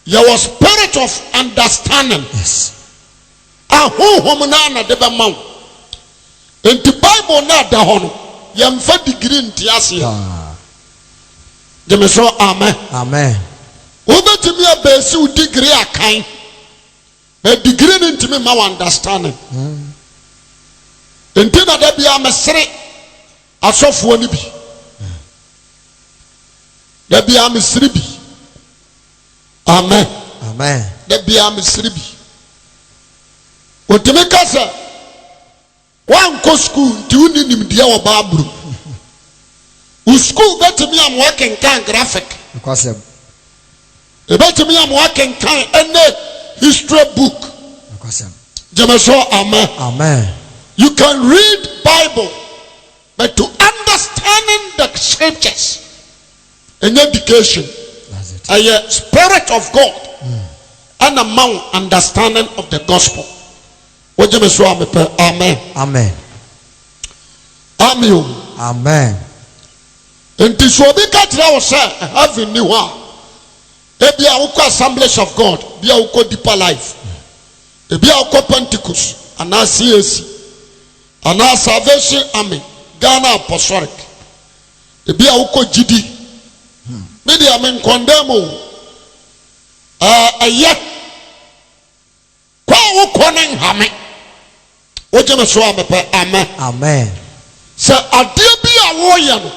Yɛwɔ spirit of understanding. Yes. A honhom no ara na de bɛma wo. Enti Bible no a ɛda hɔ no, yɛmfa degree nte aseɛ. Paa. Gyeme so amen. Amen. Wobɛtumi abɛɛsi wo degree akan, but degree no ntumi mma wo understanding. Enti na da biara mesere asɔfoɔ no bi. Da biara mesere bi. Amen. Amen. Da biara mesere bi. Otumi ka sɛ woankɔ sukuu nti wonni nimdeɛ wɔ Bible mu. Wo sukuu bɛtumi ama woakenkan graphic. Nokwasɛm. Ebɛtumi ama woakenkan ɛne history book. Nokwasɛm. Gyeme so amen. Amen. You can read Bible but to understanding the scriptures ɛnyɛ education. Ɛyɛ spirit of God ɛna ma wo understanding of the gospel. Wogye me so a mepɛ amen. Amen. Amen o. Amen. Nti sɛ obi ka kyerɛ wo sɛ heaven ni hɔ a, ebi a wokɔ Assemblies of God, bi a wokɔ Deeper Life, ebi a wokɔ Pentecost anaa CAC anaa Salvation Army, Ghana Apostolic, ebi a wokɔ gyidi. Me deɛ me nkɔndɛm o. Ɛyɛ kɔ a wokɔ no nha me. Wogye me so a mepɛ amen. Amen. Sɛ adeɛ bi a woyɛ no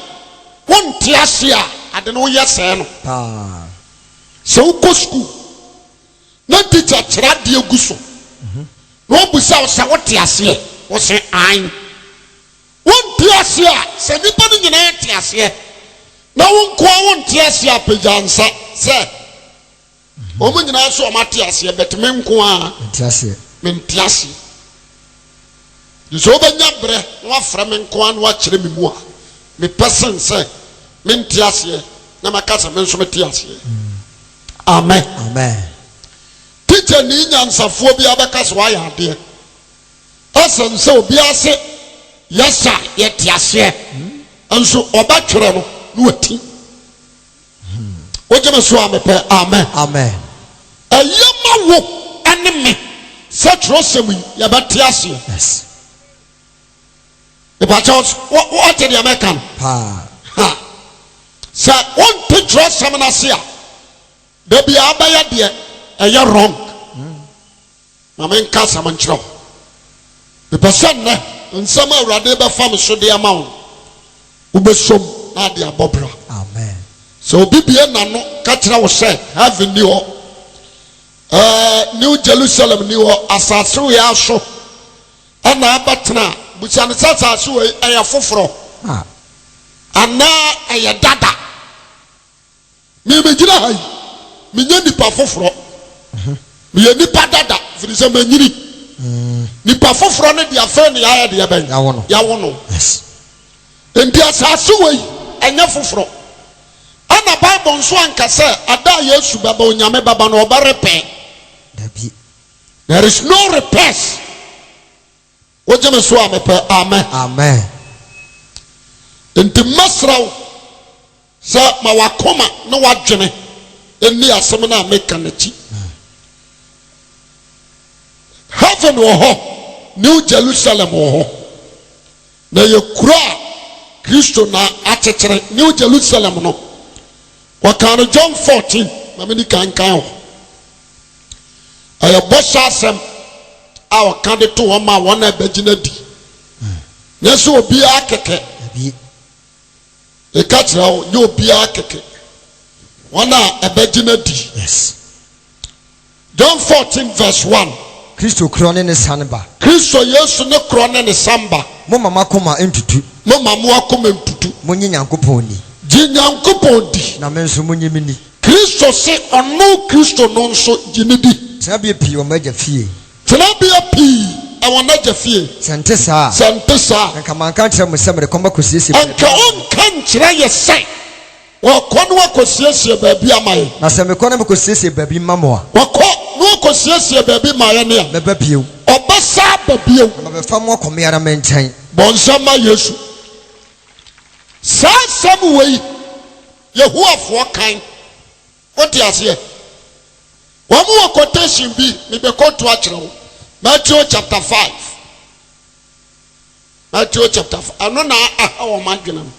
wonte ase a, ade no woyɛ sɛɛ no. Paa. Sɛ wokɔ sukuu na tikya kyerɛ adeɛ gu so na ɔbusa wo sɛ wote aseɛ, wo se ae. Wonte aseɛ a, sɛ nnipa no nyinaa te aseɛ na wo nkoa wonte aseɛ a, pagya nsa sɛ wɔn nyinaa nso wɔn ate aseɛ but me nko ara Mente aseɛ. mente aseɛ. Nti sɛ wobɛnya berɛ na wafrɛ me nko ara na wakyerɛ me mu a, mepɛ sen sɛ mente aseɛ na maka sɛ me nso mete aseɛ. Amen. Amen. Tikyani nyansafoɔ biara bɛka sɛ wayɛ adeɛ. Ɛsen sɛ obiara se yes a yɛte aseɛ nso ɔbɛtwerɛ no na wati. Wogye me so a mepɛ amen. Amen. Ɛyɛ ma wo ne me sɛ twerɛsɛm yi yɛbɛte aseɛ. Yes. Mepakyɛ wote deɛ mɛka no? Paa. Ha. Sɛ wonte twerɛsɛm no ase a, da biara bɛyɛ deɛ ɛyɛ wrong. Ma menka asɛm nkyerɛ wo. Mepɛ sɛ nnɛ, nsɛm a Awurade rebɛfa me so de ama wo no, wobɛsɔ mu na ade abɔ bra. Amen. Sɛ obi bue n'ano ka kyerɛ wo sɛ heaven ni hɔ, ɛɛ New Jerusalem ni hɔ, asase wei ara so ɛna abɛtena a, busa no sɛ asase wei ɛyɛ foforɔ Ah. anaa ɛyɛ dada. Me megyina ha yi, menyɛ nipa foforɔ. Meyɛ nipa dada, firi sɛ manyini. Nipa foforɔ no deɛ afei ne yɛayɛ deɛ bɛn? Yɛawo no. Yɛawo no. Yes. Nti asase wei ɛnyɛ foforɔ. Ɛna Bible nso anka sɛ ada a Yesu bɛba, Onyame bɛba no, ɔbɛrepɛ. Dabi. There is no repairs. Wogye me so a mepɛ amen. Amen. Nti mɛsrɛ wo sɛ ma w'akoma ne w'adwene nni asɛm no a meka no akyi. Heaven wɔ hɔ, New Jerusalem wɔ hɔ. Na ɛyɛ kuro a Kristo na akyekyere. New Jerusalem no, wɔkaa no John 14, ma meni kan kan hɔ. Ɛyɛ bɔhyɛ asɛm a ɔka de to hɔ ma wɔn a ɛbɛgye no adi. Nyɛ sɛ obiara kɛkɛ. Meka kyerɛ wo, nyɛ obiara kɛkɛ. Wɔn a ɛbɛgye no adi. Yes. John 14 verse 1. Kristo korɔ ne ne san ba. Kristo Yesu ne korɔ ne ne san ba. Momma mo akoma ntutu. Momma mo akoma ntutu. Monnye Nyankopɔn nni. Gye Nyankopɔn di. Na me nso monnye me nni. Kristo se ɔno Kristo no nso gye no di. Tenabea pii wɔ m'Agya fie. Tenabea pii wɔ n'Agya fie. Sɛ ɛnte saa a. Sɛ ɛnte saa a. Anka manka ankyerɛ mo sɛ merekɔ makɔsiesie baabi Anka ama mo. ɔnka nkyerɛ yɛ sɛ ɔrekɔ na wakɔsiesie baabi ama yɛn. Na sɛ mekɔ na mekɔsiesie baabi ma mo a. Ɔkɔ na ɔkɔsiesie baabi ma yɛn a. Mɛba bio. Ɔbɛsan aba bio. Na mabɛfa mo akɔ me ara me nkyɛn. Bɔ nsam ma Yesu. Saa asɛm wei Yehowafoɔ kan. Wote aseɛ? Wɔn wɔ quotation bi, mebɛkɔto akyerɛ wo. Matthew chapter 5. Matthew chapter 5. Ɛno na aha wɔn adwene no.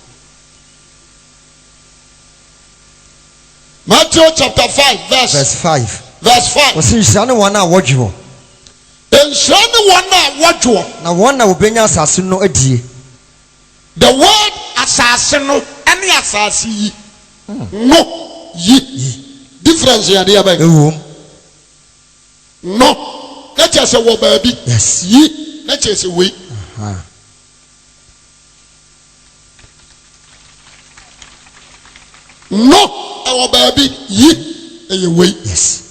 Matthew chapter 5 verse, verse 5. Verse 5. Wɔsi nhyira ne wɔn a wɔdwoɔ. Nhyira ne wɔn a wɔdwoɔ. Na wɔn na wɔbɛnya asase no adie. The word asase no ne asase yi, no, yi. Difference yɛ adeɛ bɛn? Ɛwom. No, na kyerɛ sɛ wɔ baabi. Yes. Yi, na kyerɛ sɛ wei. No, ɛwɔ baabi. Yi, ɛyɛ wei. Yes.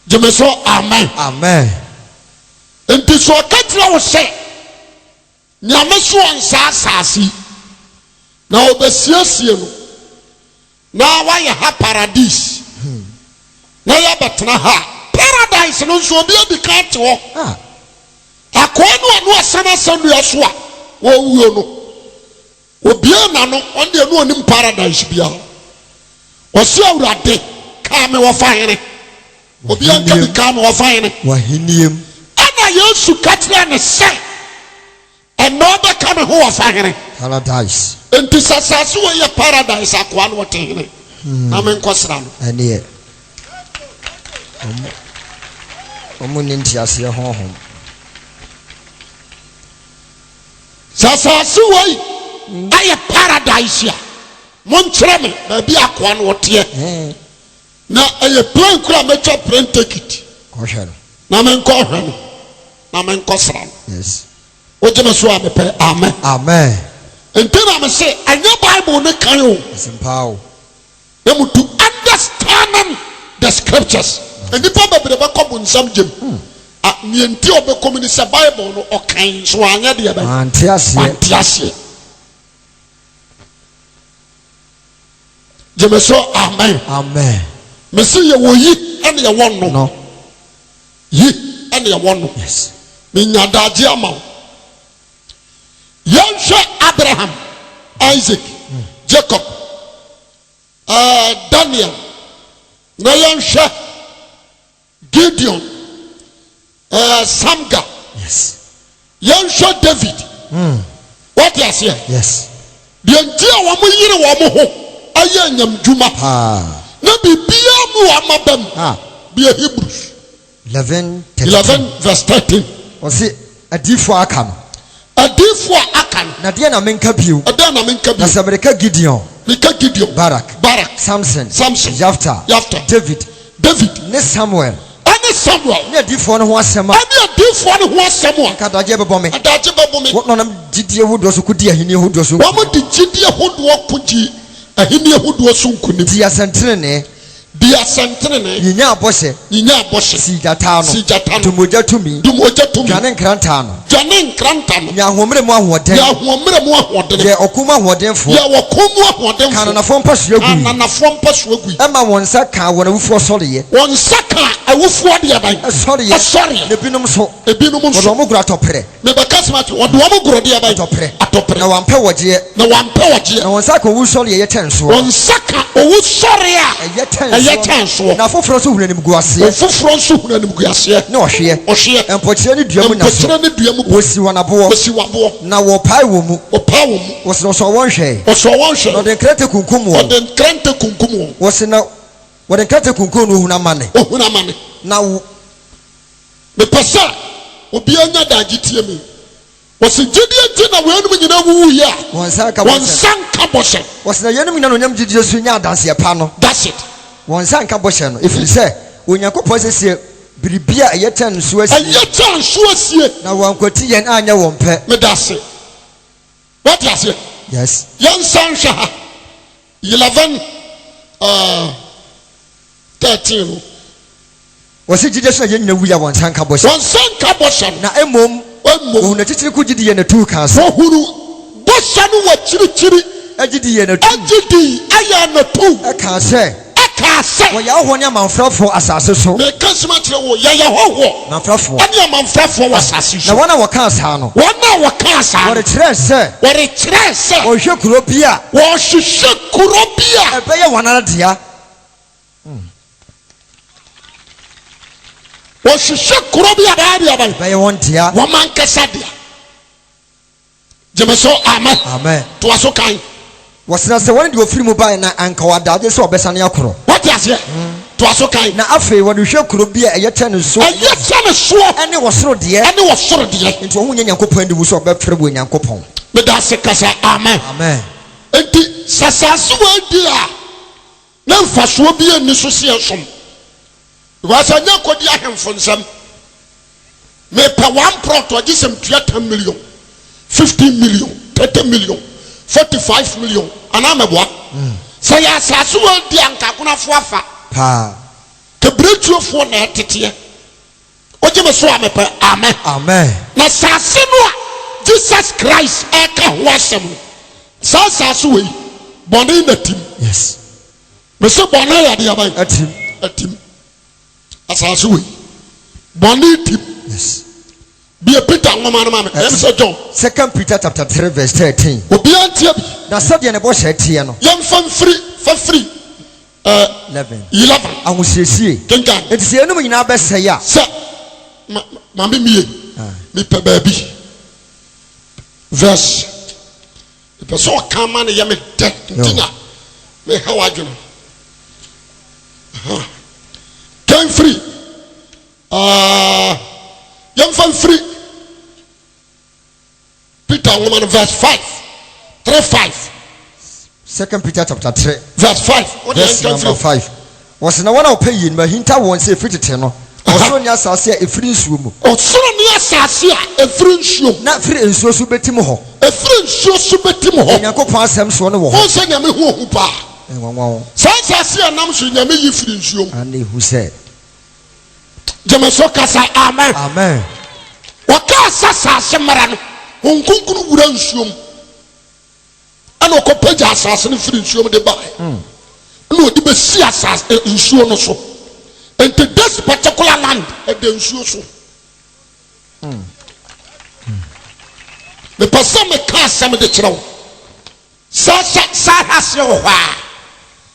Gyeme so, amen. Amen. Nti sɛ ɔka kyerɛ wo sɛ Nyame so ɔnsaa asaase yi, na ɔbɛsiesie no na wayɛ ha paradis na yɛabɛtena ha a, paradise no nso obi adi kan te hɔ. Akoa no a na ɔsɛn asɛnnua so a ɔrewuo no, obiee n'ano, ɔno deɛ na ɔnim paradise biara. Ɔse Awurade, kaa me wɔfa hene. Obiara nka bi kaa me wɔfa hene. W'ahennie mu. Ɛna Yesu ka kyerɛɛ no sɛ, Ɛnnɛ wobɛka me ho wɔfa hene. Paradise. Enti sɛ asase wei yɛ paradise akoa no ɔte hene na menkɔsra no. Ɛneɛ wɔn nni nteaseɛ honhom. Sɛ asase wei ayɛ paradise a, monkyerɛ me baabi a akoa no ɔteɛ. Na ɛyɛ plane koraa mɛtwa plane ticket. Kɔhwɛ no. Na menkɔ hwɛ no. Na menkɔ sra no. Yes. Wogye me so a mepɛ amen. Amen. Nti na me se ɛnyɛ Bible ne kan o. Asɛmpa o. Na mu to understanding the scriptures. Nnipa bebree bɛkɔ bonsam gyem. A nea nti a ɔbɛkɔ mu ne sɛ Bible no ɔkan nso wanyɛ deɛ bɛn? Wante aseɛ. Wante aseɛ. Gyeme so amen. Amen. Mese yɛwɔ yi ɛne yɛwɔ no. No. Yi ɛne yɛwɔ no. Yes. Menya daagye ama wo. Yɛnhwɛ Abraham, Isaac, mm. Jacob, Daniel, na yɛnhwɛ Gideon, Samgar. Yes. Yɛnhwɛ David. Wate aseɛ? Yes. Deɛ nti a wɔn yere wɔn ho ayɛ anyamdwuma na biribiara mu wɔn aba mu. Deɛ Hebrews. 11 11 verse 13. Ɔse adiyifoɔ a aka no. Adiyifoɔ a aka no. Na deɛn na menka bio? Ɛdeɛn na menka bio? Na sɛ mereka Gideon. Meka Gideon. Barak. Barak. Samson. Samson. Yafta. Yafta. David. David. Ne Samuel. Ɛne Samuel. Ne adiyifoɔ no ho asɛm a. Ɛne adiyifoɔ no ho asɛm a. Anka adagyeɛ bɛbɔ me. Adagye bɛbɔ me. Wɔn na wɔnam gyidie hodoɔ so ko dii ahennie hodoɔ so nkonim. Wɔde gyidie hodoɔ ko gyee ahennie hodoɔ so nkonim. Dii asɛntenenee. Di asɛntenenee. Nyinyaa bɔhyɛ. Nyinyaa bɔhyɛ. Sii gyata ano. Sii gyata ano. Dum ogya tumi. Dum ogya tumi. Dwane nkrantɛ ano. Dwane nkrantɛ ano. Nyaa ahoɔmmerɛ mu ahoɔden. Nyaa ahoɔmmerɛ mu ahoɔdene. Yɛɛ ɔko mu ahoɔdenfoɔ. Yɛɛ ɔko mu ahoɔdenfoɔ. Kaa ananafoɔ mpasua Kaa gui. ananafoɔ mpasua gui. Ɛma wɔn nsa kaa wɔn awufoɔ sɔreeɛ. Wɔn nsa kaa awufoɔ deɛ bɛn? Sɔreeɛ. Sɔreeɛ. Na ebinom nso. Ebinom nso. Wɔde wɔn goro atɔprɛ. Mebɛka asɛm akyerɛ wɔde wɔn gorɔ deɛ bɛn? Atɔprɛ. Atɔprɛ. Na wɔampɛ wɔgyeɛ. Na wɔampɛ wɔgyeɛ. Na wɔn nsa ka owusɔreɛ a ɛyɛ kyɛn soɔ. Wɔn nsa ka owusɔreɛ a ɛyɛ kyɛn soɔ. Ɛyɛ kyɛn soɔ. Na afoforɔ nso hunu animguaseɛ. Afoforɔ nso hunu animguaseɛ. Ne ɔhweɛ. Ɔhweɛ. Mpokyerɛ ne dua mu nna so. Mpokyerɛ ne dua mu. Wɔsii wɔn aboɔ. Wɔsii wɔn aboɔ. Na wɔpaee wɔn mu. Wɔpaee wɔn mu. Wɔse na wɔsɔɔ wɔn hwɛe. Wɔsɔɔ wɔn hwɛe. Na wɔde nkrantɛ kunkum wɔn. Wɔde nkrantɛ kunkum wɔn. Wɔse na wɔde nkrantɛ kunkum no wɔhunu amane. Wɔhunu amane. Na. Mepɛ sɛ obiara nya daagye tie me. Wɔse gyedie nti na weinom nyinaa wuwuiɛ a Wɔn nsa nka wɔn bɔhyɛ. nsa nka bɔhyɛ no. Wɔse na yeinom nyinaa na wɔnam gyedie so nyaa adanseɛ pa no. That's it. Wɔn nsa nka bɔhyɛ no, ɛfiri sɛ Onyankopɔn asiesie biribi a ɛyɛ kyɛn so asie. Ɛyɛ kyɛn so asie. Na wɔankwati yɛn anyɛ wɔn pɛ. Meda ase. Wate aseɛ? Yes. Yɛnsan nhwɛ ha. 11 uh, 13 no. Wɔse gyidie so na yɛn nyina wuiɛ a wɔn nsa nka bɔhyɛ. Wɔn nsa nka bɔhyɛ no. Na mmom. Mmom. Wɔhunu akyirikyiri ko gye dii yɛn atuu kaa sɛ. Wɔhunu bɔhyɛ no wɔ akyirikyiri. Gye dii yɛn atuu. Gye dii yɛn atuu. Kaa sɛ. Kaa sɛ. Wɔyɛ ahɔhoɔ ne amanfrafoɔ asase so. Meka asɛm akyerɛ wo, yɛyɛ hɔhoɔ. Amanfrafoɔ. Ne amanfrafoɔ wɔ asase so. Na wɔn a wɔkaa saa no. Wɔn a wɔkaa saa no. Wɔrekyerɛ sɛ. Wɔrekyerɛ sɛ. Wɔrehwehwɛ kuro bi a. Wɔrehwehwɛ kuro bi a. Ɛbɛyɛ wɔn ara dea. Wɔhwehwɛ kuro bi a bɛyɛ deɛ bɛn? Ɛbɛyɛ wɔn dea. Wɔn ankasa dea. Gyeme so amen. Amen. Toa so kan. Wɔsena sɛ wɔne deɛ ɔfiri mu baeɛ na anka wɔ adagye sɛ ɔbɛsane akorɔ. Woate aseɛ? Toa so kan. Na afei wɔde hwɛ kuro bi a ɛyɛ kyɛne so. Ɛyɛ kyɛne soɔ. Ɛne ɔsoro deɛ. Ɛne ɔsoro deɛ. Enti wɔn ho nyɛ Nyankopɔn aniwu sɛ ɔbɛfrɛ wɔn Nyankopɔn. Meda ase kasa amen. Amen. Enti sɛ asase wei deɛ a na mfasoɔ biara nni so sɛ yɛsom because ɛnyɛ kɔdi ahemfo nsam. Mepɛ one plot a gye sɛ metua 10 million, 15 million, 30 million, 45 million anaa mɛboa. Sɛ yɛ asase wɔ di a nka agonafoɔ afa. Paa. Kebiretuofoɔ na ɛteteɛ. Wogye me so a mepɛ amen. Amen. Na saase no a Jesus Christ ɛka ho asɛm no, saa saase wei, bɔne na tim. Yes. Mese bɔne yɛ adeɛ bɛn? Atim. Atim. Asase wei, bɔne tim. Yes. Bie Peter nwoma no ma me. Ɛyɛ me sɛ John. Second Peter chapter 3 verse 13. Obiara ntie bi. Na sɛdeɛ ne bɔhyɛ teɛ no. Yɛmfa mfiri, fa firi 11. 11. Ahosiesie. Kenkan. Enti sɛ yeinom nyinaa bɛsɛe a. Sɛ, ma, ma me mie. Mepɛ baabi. Verse. Mepɛ sɛ ɔka ma no yɛ me dɛ nti na meha w'adwene. Kan firi. Uh, yɛmfa mfiri Peter nwoma no verse 5 3 5. Second Peter chapter 3 verse 5. Verse number 5. Wɔsi na wɔn a wɔpɛ yie no ahinta wɔn sɛ efiri tete no. Ɔsoro ne asase a efiri nsuo mu. Ɔsoro ne asase a efiri nsuo mu. Na firi nsuo so betim hɔ. Efiri nsuo so betim hɔ. Onyankopɔn asɛm soɔ no wɔ hɔ. Wɔn sɛ Nyame ho ohu paa. Nwanwa o. Saa asase a nam so Nyame yi firi nsuo mu. Ana ehu sɛ. Gyeme so kasa amen. Amen. Wɔkaa sɛ asase mmara no, Honhom Kronkron wura nsuo mu. Ɛna ɔkɔpagya asase no firi nsuo mu de baeɛ. Ɛna ɔde bɛsi asase eh, nsuo no so. Nti this particular land ɛda nsuo so. Mepɛ sɛ meka asɛm de kyerɛ wo. Sɛ sɛ saa aseɛ wɔ hɔ a.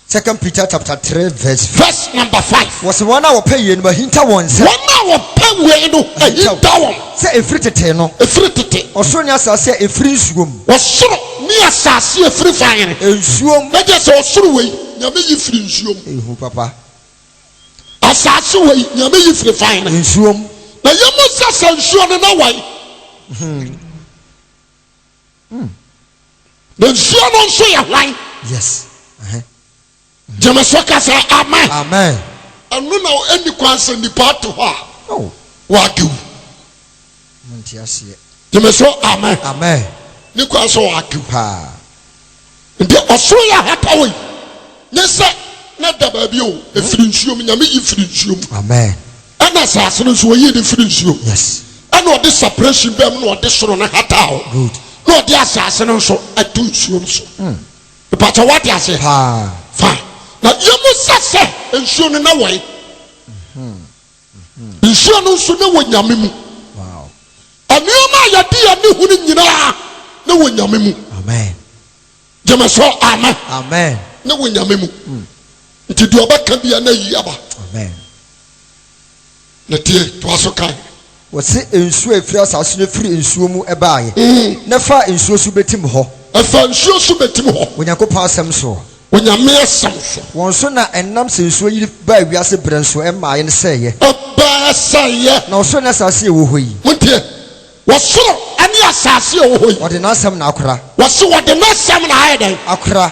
Second Peter chapter 3 verse Verse number 5. Wɔsi wɔn a wɔpɛ yie no ahinta wɔn sɛ. Wɔn a wɔpɛ wei no ahinta wɔn. Sɛ efiri tete no. Efiri tete. Ɔsoro ne asase a efiri nsuo mu. Ɔsoro ne asase a efiri fan yɛn. Nsuo mu. Na gye sɛ ɔsoro wei Nyame yi firi nsuo mu. Ehu papa. Asase wei Nyame yi firi fan yɛn. Nsuo mu. Na yɛn mu sɛ sɛ nsuo no na wae. Na nsuo no nso yɛ hwan? Yes. Gyeme so ka sɛ amen. Amen. Ɛno na ɛnni kwan sɛ nnipa ate hɔ a Oh. wɔagew. Monte aseɛ. Gyeme so amen. Amen. Ne kwan sɛ wɔagew. Paa. Nti ɔsoro yɛ ahata wei. Nyɛ sɛ na da baabi o, ɛfiri nsuo mu, Nyame yi firi nsuo mu. Amen. Ɛna asase no nso wɔyii no firi nsuo mu. Yes. Ɛna ɔde separation baa mu na ɔde soro no hataa hɔ. Good. Na ɔde asase no nso ato nsuo no so. Mepakyɛ wate aseɛ? Paa. Fine. Na yɛmu sɛ sɛ nsuo no na wɔe. Nsuo no nso na wɔ Nyame mu. Wow. Nneɛma a yɛde yɛn ani hunu nyinaa na wɔ Nyame mu. Amen. Gyeme so amen. Amen. Ne wɔ Nyame mu. Nti deɛ ɔbɛka bia na ayi aba. Amen. Na tie, toa so kan. Wɔse nsuo a ɛfiri asase no firi nsuo mu baeɛ, na ɛfaa nsuo so bɛtim hɔ. Ɛfaa nsuo so bɛtim hɔ. Onyankopɔn asɛm soɔ. Onyame asɛm so. Wɔn so na ɛnam sɛ nsuo yiri baa wiase berɛ nso ɛmmaeɛ no sɛeɛ. Ɛbaa sɛeɛ. Na ɔsoro ne asase a ɛwɔ hɔ yi. Montie, Ɔsoro ne asase a ɛwɔ hɔ yi. Wɔde n'asɛm na akora. Wɔse wɔde n'asɛm na ayɛ dɛn? Akora.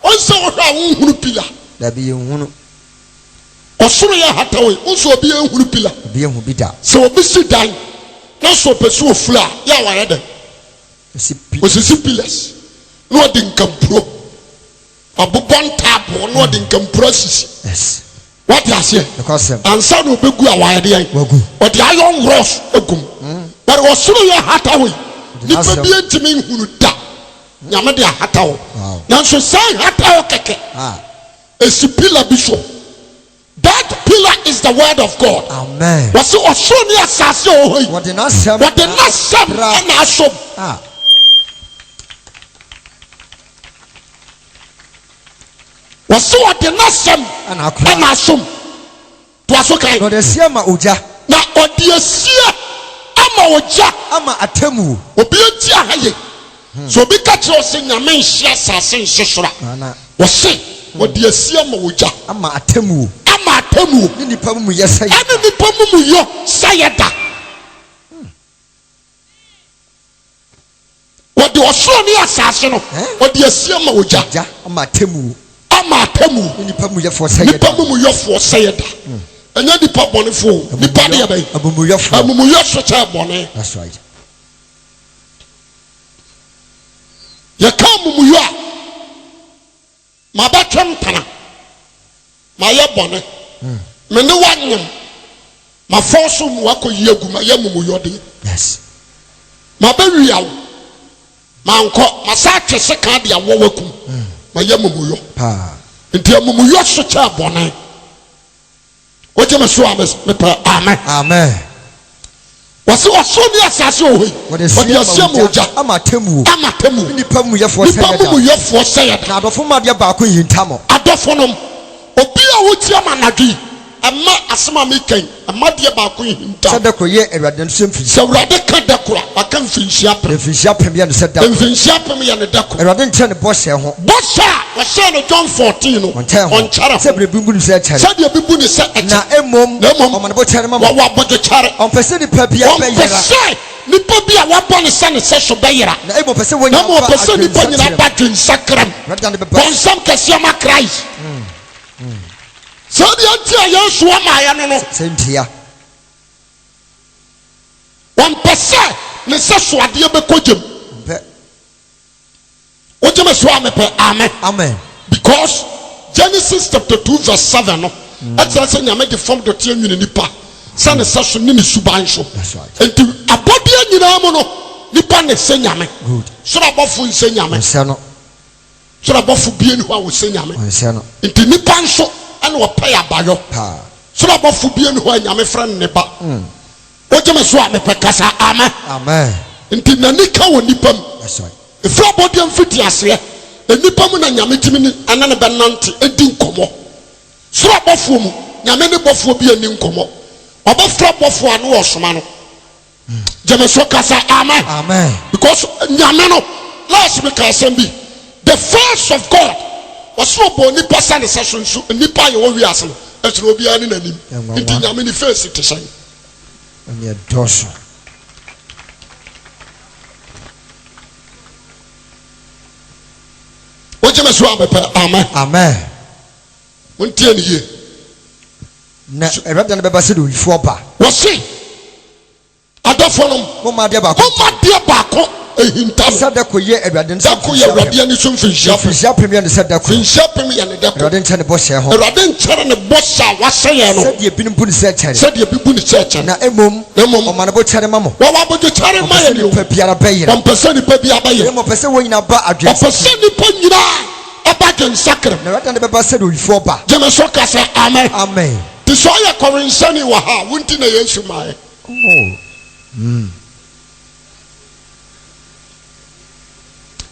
Wɔn sɛ wohwɛ a wonhunu pila. Dabi, yɛnhunu. Ɔsoro yɛ hataw yi, wo nso obi nhunu pila. Obi nhu bi da. Sɛ obi si dan na sɛ ɔpɛ sɛ ofura a, yɛ a wayɛ dɛn? Osi pi. Osisi pillars na ɔde nkampuro abobɔ ntaaboo na ɔde nkampuro asisi. Yes. Wate aseɛ? Nokwasɛm. Ansa na ɔbɛgu a wayɛ deɛn? Wagu. Ɔde iron rods agu mu. But ɔsoro yɛ hataw yi, Ɔde nipa n'asɛm. bi ntumi nhunu da. Nyame de ahata hɔ. Wow. Nanso saa nhata hɔ kɛkɛ. Ah. Esi pillar bi so. That pillar is the word of God. Amen. Wɔsi ɔsoro ne asase a ɛwɔ hɔ yi. Wɔde n'asɛm. Wɔde n'asɛm ɛna asom. Ah. Wɔsi wɔde n'asɛm Ɛna akora. ɛna asom. Toa so kan. Na ɔde asi ama ogya. Na ɔde asie ama ogya. Ama atemmuo. Obi nti aha ye. Sɛ obi ka kyerɛ wo sɛ Nyame nhye asase nhye soro a, wɔse ɔde asie ama ogya. Ama atemmuo. Ama atemmuo. Ne nnipa amumuyɛ sɛeɛ da. Ɛne nnipa amumuyɔ sɛeɛ da. Wɔde ɔsoro ne asase no, ɔde asie ama ogya. Ogya ama atemmuo. Ama atemmuo. Ne nnipa amumuyɛfoɔ sɛeɛ da. Nnipa amumuyɔfoɔ sɛeɛ da. Ɛnyɛ nnipa bɔnefoɔ o. Nnipa deɛ bɛn? Amumuyɔfoɔ. Amumuyɔ so kyɛn bɔne. That's right. Yɛka amumuyɔ a, mabɛtwe mpena, mayɛ bɔne, me ne wo anyem, mafɔɔso mu akɔyi agu, mayɛ amumuyɔdeɛ. Yes. Mabɛwia wo, mankɔ, masa atwe sekan de awɔ wakum, mayɛ amumuyɔ. Paa. Nti amumuyɔ so kyɛɛ bɔne. Wogye me so a mepɛ amen. Amen. Wɔsi ɔsoro ne asase wɔ hɔ yi. Wɔde asie ama ogya. Ama atemmuo. Ama atemmuo. Ne nipa mumuyɛfoɔ sɛeɛ da. Nipa mumuyɛfoɔ sɛeɛ da. Na adɔfo mma adeɛ baako nhinta mo. Adɔfonom, obi a wotie me anadwo yi, mma asɛm a meka yi, mma adeɛ baako nhinta wo. Sɛ da koro yɛ Awurade n'ani so mfirinhyia. Sɛ Awurade ka da koro a, waka mfirinhyia apem. Na mfirinhyia apem yɛ no sɛ da koro. Mfirinhyia apem yɛ no da koro. Awurade nkyerɛ ne bɔhyɛ ho. Bɔhyɛ a ɔhyɛɛ no John 14 no, Ɔnkyɛre ho. ɔnkyɛre ho. Sɛ biribi bu no sɛ ɛkyɛre. Sɛdeɛ bi bu no sɛ ɛkyɛ. Na mmom, Na mmom, ɔma ne bo kyɛre ma mo. wɔwɔ abodwokyɛre. Ɔmpɛ sɛ nipa biara Ɔmpɛ bɛyera. sɛ nipa bi a wabɔ no sɛ ne sɛso bɛyera. Na mmom ɔpɛ sɛ wɔn Na nyinaa mmom ba ɔpɛ sɛ nnipa nyinaa adwensakra ba mu. adwensakra mu. Awurade da no bɛba. Bɔ nsɛm kɛseɛ ma Christ. Sɛ deɛ nti a Yesu amaeɛ no no. Sɛ ntia. Ɔmpɛ sɛ ne sɛso adeɛ bɛkɔ gyam. Ɔmpɛ. Wogye me so a mepɛ amen. Amen. Because Genesis chapter 2 verse 7 no ɛkyerɛ sɛ Nyame de fam dɔteɛ nwene nipa sɛ ne sɛso ne ne suban so. That's right. Nti abɔdeɛ nyinaa mu no nipa ne sɛ Nyame. Good. Soro abɔfo nsɛ Nyame. Ɔnsɛ no. Soro abɔfo bie ni hɔ a wɔsɛ Nyame. Ɔnsɛ no. Nti nipa nso ɛna ɔpɛ yɛ abayɔ. Paa. Soro abɔfo bie ni hɔ a Nyame frɛ no ne ba. Wogye me so a mepɛ kasa amen. Amen. Nti n'ani ka wɔ nipa mu. That's right. Ɛfiri abɔdeɛ mfitiaseɛ, nnipa mu na Nyame tumi ne ɛne no bɛnante di nkɔmmɔ. Soro abɔfoɔ mu, Nyame ne bɔfoɔ bi anni nkɔmmɔ. Ɔbɛfrɛ bɔfoɔ a ne ɔresoma no. Gyeme so kasa amen. Amen. Because Nyame no, last me ka asɛm bi, the face of God, ɔse ɔbɔɔ nnipa sɛ ne sɛso nso nnipa a yɛwɔ wiase no, ɛsono obiara ne n'anim. Nti Nyame ne face te sɛn? Ɛne ɛdɔɔso. Wogye me so a mepɛ amen. Amen. Montie ne yie. Na Awurade no bɛba sɛdeɛ owifoɔ ba. Wɔse adɔfonom, Momma adeɛ baako momma adeɛ baako nhinta mo. Sɛ da koro yɛ Awurade ani so Da koro yɛ Awurade ani so mfirinhyia apem. Mfirinhyia apem yɛ no sɛ da koro. Mfirinhyia apem yɛ no da koro. Awurade nkyɛ ne bɔhyɛ ho. Awurade nkyɛre ne bɔhyɛ a wahyɛ yɛn no. Sɛdeɛ ebinom bu no sɛ ɛkyɛre. Sɛdeɛ ebi bu no sɛ ɛkyɛre. Na mmom, Na mmom, ɔma ne bo kyɛre ma mo. Wɔwɔ abodwokyɛre ma Ɔmpɛ sɛ yɛn o. nnipa biara bɛyera. Ɔmpɛ sɛ nnipa biara bɛyera. Na mmom ɔpɛ sɛ wɔn nyinaa ba adwensakra Ɔpɛ sɛ nnipa nyinaa ba adwensakra mu. Na Awurade da no bɛba sɛdeɛ owifoɔ ba. Gye me so ka sɛ, Amen. Amen. Nti sɛ ɔyɛ kɔwensani wɔ ha a, wo nti na Yesu maeɛ. Oh. Mm.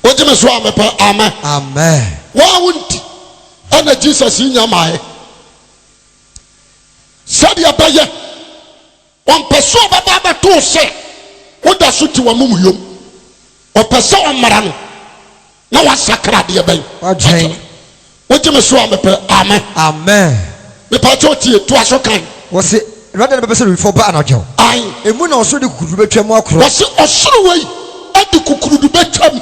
Wogye me so a mepɛ amen. Amen. Waa wo nti ɛna Jesus yi nya maeɛ. Sɛdeɛ ɛbɛyɛ ɔmpɛ sɛ ɔbɛba abɛto wo sɛ woda so te w'amumuyom. Ɔpɛ sɛ ɔmmara no na wasakra adeɛ bɛn? Wadwene. Wogye me so a mepɛ amen. Amen. Mepakyɛw tie, toa so kan. Wɔse, Awurade na bɛpɛ sɛ Lewifoɔ ba anadwo. Ae. Emu na ɔsoro de kukurudu bɛtwa mu akorɔ. Wɔse ɔsoro wei de kukurudu bɛtwa mu.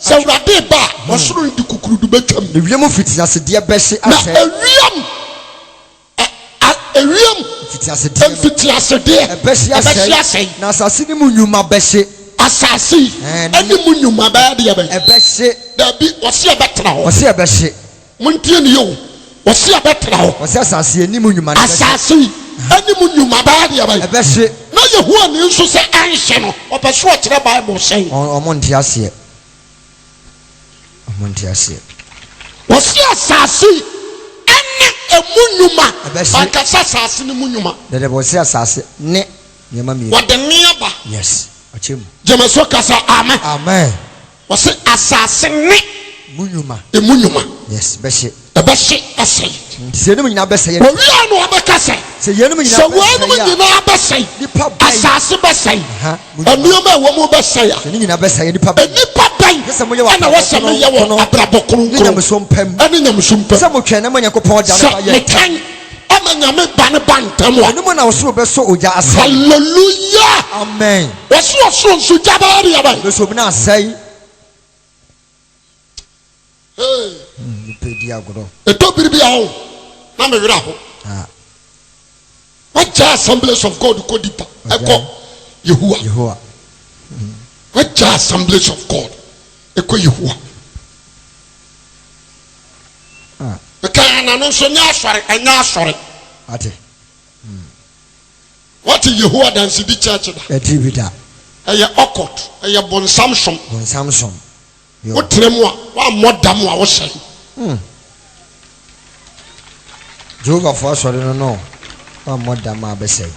Sɛ Awurade reba a, ɔsoro no de kukurudu bɛtwa mu. Na wiem mfitiasedeɛ bɛhye asɛe. Na ewiem A, ewiem Mfitiasedeɛ no. mfitiasedeɛ Ɛbɛhye ɛbɛhye asɛe, asɛe. na asase ne mu nnwuma bɛhye. Asase yi Ɛɛ, na ɛne mu nnwuma bɛyɛ deɛ bɛn? Ɛbɛhye. Dabi, wɔse ɛbɛtena hɔ. Wɔse ɛbɛhye. Montie no yie o, wɔse ɛbɛtena hɔ. Wɔse asase yi ne mu nnwuma no bɛhye. Asase yi ɛne mu nnwuma bɛyɛ deɛ bɛn? Ɛbɛhye. Na Yehowa ni nso sɛ ɛnhye no, ɔpɛ sɛ ɔkyerɛ Bible sɛn? Wɔn, wɔn nte aseɛ. Wɔn nte aseɛ. Wɔsi asase yi ɛne emu nnwuma. Ɛbɛhye. Wankasa asase no mu nnwuma. Dɛdɛ wɔsi asase ne nneɛma mmienu. Wɔde ne aba. Yes, ɔkyɛ mu. Gyeme so kasa amen. Amen. Wɔsi asase ne. Emu nnwuma. Emu nnwuma. Yes, bɛhye. Ɛbɛhye asɛe. Nti sɛ yeinom nyinaa bɛsɛe a. Wɔwie no wɔbɛka sɛ. Sɛ yeinom nyinaa Sɛ weinom bɛsɛe a. nyinaa bɛsɛe. Nnipa bɛn. Asase bɛsɛe. Aha, mu nnwuma. Nneɛma a ɛwɔ mu bɛsɛe a. Sɛ ne nyinaa bɛsɛe a, nnipa bɛn. Nnipa bɛn Ɛsɛ sɛ moyɛ wɔ na abrabɔ ɛwɔ sɛ meyɛ wɔ kronkron abrabɔ ne kronkron nyamesom pa mu. ne nyamesom pa mu? Sɛ motwɛn na mo Nyankopɔn da no Sɛ ba yɛ ntɛm. metwɛn ama Nyame ba no ba ntɛm a. Ɛno mu na ɔsoro bɛsɔ ogya asɛe. Hallelujah! Amen. Wɔse ɔsoro nso gya bɛyɛ deɛ bɛn? Bɛsɔ mu na asɛe. Hey. Nipa di agorɔ. Ɛtɔ biri bi a o, na me werɛ aho. Ah. Wagya Assemblies of God kɔ dipa ɛkɔ Yehowa. Yehowa. Wagya Assemblies of God ɛkɔ Yehowa. Ah. Ɛka na no nso nyɛ asɔre, ɛnyɛ asɔre. Ate. Wate Yehowa Dansedi Church da? Ɛte bi da. Ɛyɛ occult, ɛyɛ bonsam som. Bonsam som. Wotena mu a, woammɔ dam a wosɛe. Hmm. Jehovahfoɔ asɔre no no, woammɔ dam a bɛsɛe.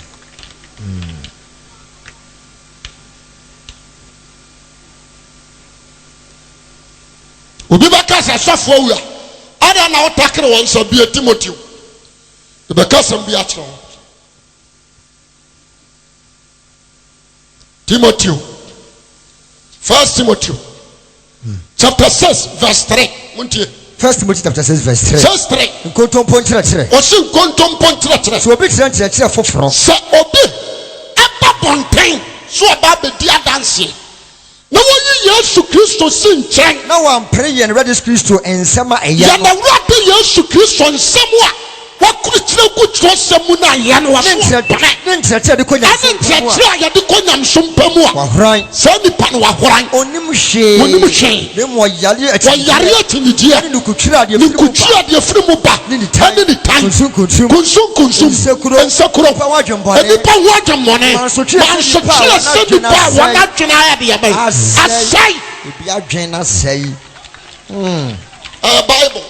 Hmm. Obi bɛka sɛ sɔfo awu a, adɛn na wotakere wɔn nsa bie Timoteo? Ebɛka asɛm bi akyerɛ wo. Timoteo, First Timoteo, chapter 6, verse 3. Muntie. First Timothy chapter 6 verse 3. 6 3. Nkontompo nkyerɛkyerɛ. Ɔsi nkontompo nkyerɛkyerɛ. Sɛ obi kyerɛ nkyerɛkyerɛ foforɔ. Sɛ obi ɛba bɔnten so ɔba abɛdi adanseɛ. Na wɔyi Yesu Kristo si nkyɛn. Na wɔampere yɛn Awurade Yesu Kristo nsɛm a ɛyɛ Yɛn no. Awurade Yesu Kristo nsɛm a wɔakurukyire agu twerɛsɛm mu no a yɛn Ne wɔso nkyerɛ ɔmpene. ne nkyerɛkyerɛ a yɛde kɔ Ɛne nyamesom pa mu a. nkyerɛkyerɛ a yɛde kɔ nyamesom pa mu a. Wahoran. Saa nipa no wahoran. Ɔnnim hwee. Ɔnnim hwee. Na mmom ɔyare akyinnyegyeɛ. Ɔyare akyinnyegyeɛ. Ne nukutwiri a deɛ ɛfiri mu ba. Nukutwiri a deɛ ɛfiri mu ba. Ne nitan. Ɛne nitan. Kunsunkunsum. Kunsunkunsum. Nsekuro. Nsekuro. Nnipa ho adwemmɔne. Nnipa ho adwemmɔne. Mansotwe sɛ nnipa a Mansotwe sɛ nnipa a wɔn adwene ayɛ deɛ bɛn? Asɛe. Asɛe. Ebi adwene asɛe. Mm. Ɛyɛ Bible.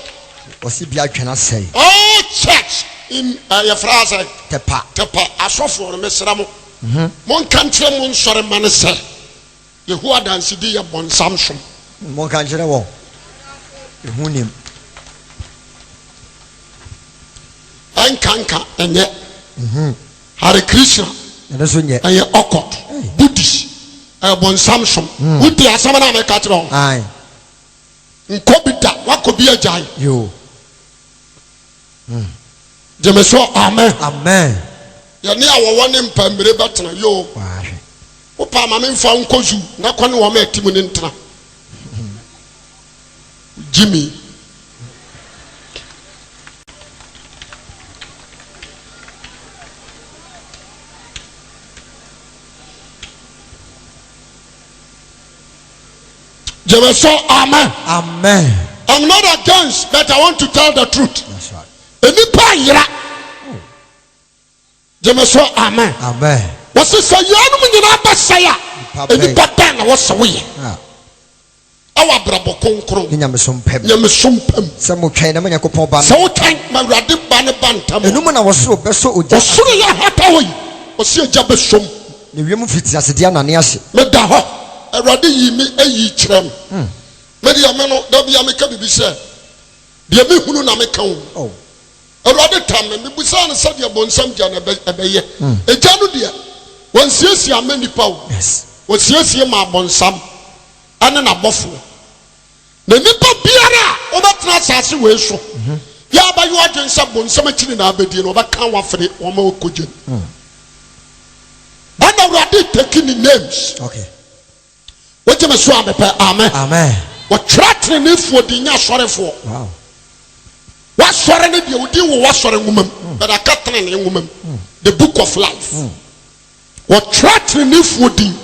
Wɔsi bi adwene asɛe. All church in uh, yɛfrɛ asɛ. Tɛpa. Tɛpa asɔfoɔ no mesrɛ mo. Monka nkyerɛ mo nsɔre mma no sɛ. Yehowa Adansedi yɛ bɔnsam som. Monka nkyerɛ wɔn. Ehu nim. Ɛnkanka ɛnyɛ. Hare Krishna. Ɛno nso nyɛ. Ɛyɛ occult. Buddhist. Ɛyɛ bɔnsam som. Wotie asɛm no a meka kyerɛ wo? Ae. Nkɔ bi da. Woakɔ bi agyae. Yoo. Gyeme so amen. Amen. Yɛne awɔwɔ ne mpammire bɛtena. Yoo. Wahwɛ. Wopɛ a ma memfa wo nkɔ zoo na kɔ ne wɔn a ɛte mu no ntena. Jimmy. Gyeme so amen. Amen. I'm not against, but I want to tell the truth. That's right. Nnipa yera. Gyeme so amen. Amen. Wɔsi sɛ yeinom nyinaa bɛsɛe a, nnipa bɛn na wɔsɛ woyɛ? Ah. Ɛwɔ abrabɔ kronkron. Ne nyamesom pa mu. Nyamesom pa mu. Sɛ motwɛn na mo Nyankopɔn ba no. Sɛ wotwɛn ma Awurade ba no ba ntɛm. Ɛno mu na ɔsoro bɛsɔ ogya. Ɔsoro yɛ hata hɔ yi, ɔsi egya bɛsɔ mu. Na wiem mfitiasedeɛ anane ahye. Meda hɔ, Awurade yii me ayi kyerɛ me. Me deɛ me no, da biara meka biribi sɛ, deɛ mehunu na meka o. Oh. Awurade tam me. Mebisaa no sɛdeɛ bonsam gya no ɛbɛyɛ. Egya no deɛ, wansiesie amma nnipa o. Wasiesie maa bonsam ne n'abɔfoɔ. Na nipa biara a wobɛtena asase wei so yɛ abɛyɛ w'adwene sɛ bonsam akyiri na abɛdie no, ɔbɛka wo afere wɔn a wɔkɔ gya mu. Ɛna Awurade take ne names. Okay. Wogye me so a mepɛ amen. Amen. Wɔtwerɛ teneneefoɔ din nyɛ asɔrefoɔ. Wow. W'asɔre no deɛ wodin wɔ w'asɔre nwoma mu mm. but aka tenenee nwoma mu mm. the book of life. Mm. Wɔtwerɛ teneneefoɔ din.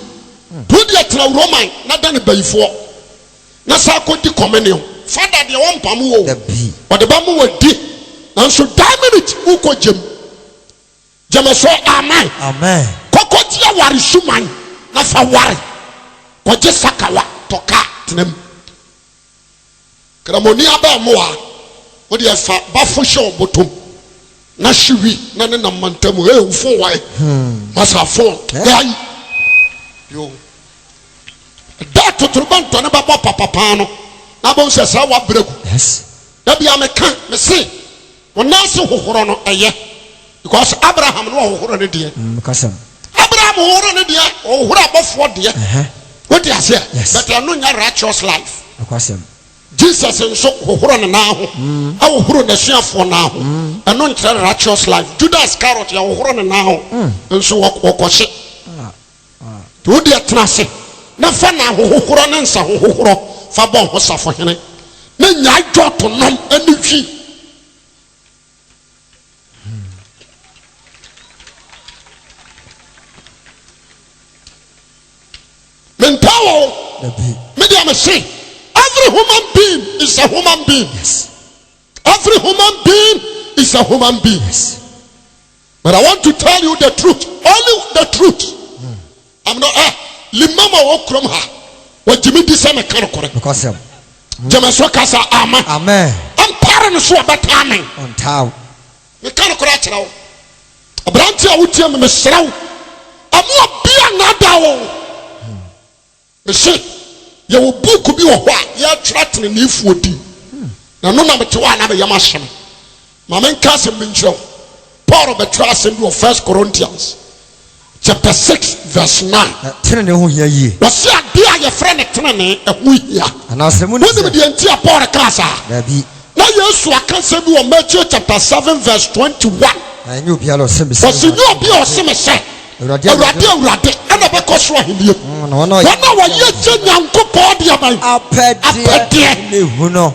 Wo deɛ tena Roman na da ne bayifoɔ na saa kɔdi communion. Fada deɛ wɔmpam wo o. Ɔde bɛma wadi nanso daa minute wokɔ gyem. Gyeme so amen. Amen. Kɔ kɔgye aware suman na fa ware. Kɔgye sakawa tɔ kaa tena mu. Kramoni abɛɛmoa wo deɛ fa bafo hyɛ wo bɔtɔm na hye wi na ne nam mantam hey wo phone wae masa phone gai yo da totorobɛntɔ ne bɛbɔ papapaa no. Na abɛhu sɛ saa wabrɛ gu. Yes. Da bia meka mese wo nan ase hohorɔ no ɛyɛ because Abraham no ɔhohorɔ ne deɛ. Mm, kasɛm. Abraham hohorɔ ne deɛ, ɔhohorɔ abɔfoɔ deɛ. Ɛhɛ. Wote aseɛ? Yes. But ɛno nyɛ righteous life. Nokwasɛm. Jesus nso hohoro ne nan ho, ɛhohoro n'asuafoɔ nan ho. Ɛno nkyerɛ righteous life. Judas Iscariot yɛhohoro ne nan ho nso wɔkɔhye. Nti wo deɛ tena ase na fa nan ho hohorɔ ne nsa ho hohorɔ fa bɔ ho safohene na nyae dwɔto nom ne hwi. Mentaa wɔ o. Me deɛ me se every human being is a human being. Yes. Every human being is a human being. Yes. But I want to tell you the truth. Only the truth. Mm. I'm not eh limama wɔ kurom ha. Wɔgye me di sɛ meka nokorɛ. Nokwasɛm. Gyeme so kasa amen. Amen. Ɔmpare no so ɔbɛtaa me. Ɔntaa wo. Meka nokorɛ akyerɛ wo. Aberante a wotie me mesrɛ wo. Ɛmo obi annaadaa wo. Mese yɛwɔ book bi wɔ hɔ a yɛtwerɛ ateneneefoɔ din. Na ɛno na mete hɔ a na me yam ahye me. Ma menka asɛm bi nkyerɛ wo. Paul bɛtwerɛ asɛm bi wɔ First Corinthians chapter 6 verse 9. Na tenenee ho hia yie. Wɔse adeɛ a yɛfrɛ no tenenee ɛho hia. Anaasɛ monim Wonim sɛ. deɛ nti a Paul kaa saa? Daabi. Na Yesu aka asɛm bi wɔ Matthew chapter 7 verse 21. Na ɛnyɛ obiara a ɔse me sɛ. Wɔse nyɛ obi a ɔse me sɛ. Awurade, Awurade, Awurade, ɛna bɛkɔ soro ahennie mu. Na wɔn a Wɔn a wɔyɛ gye Nyankopɔn deɛ bɛn? Apɛdeɛ. Apɛdeɛ. Ne hu no.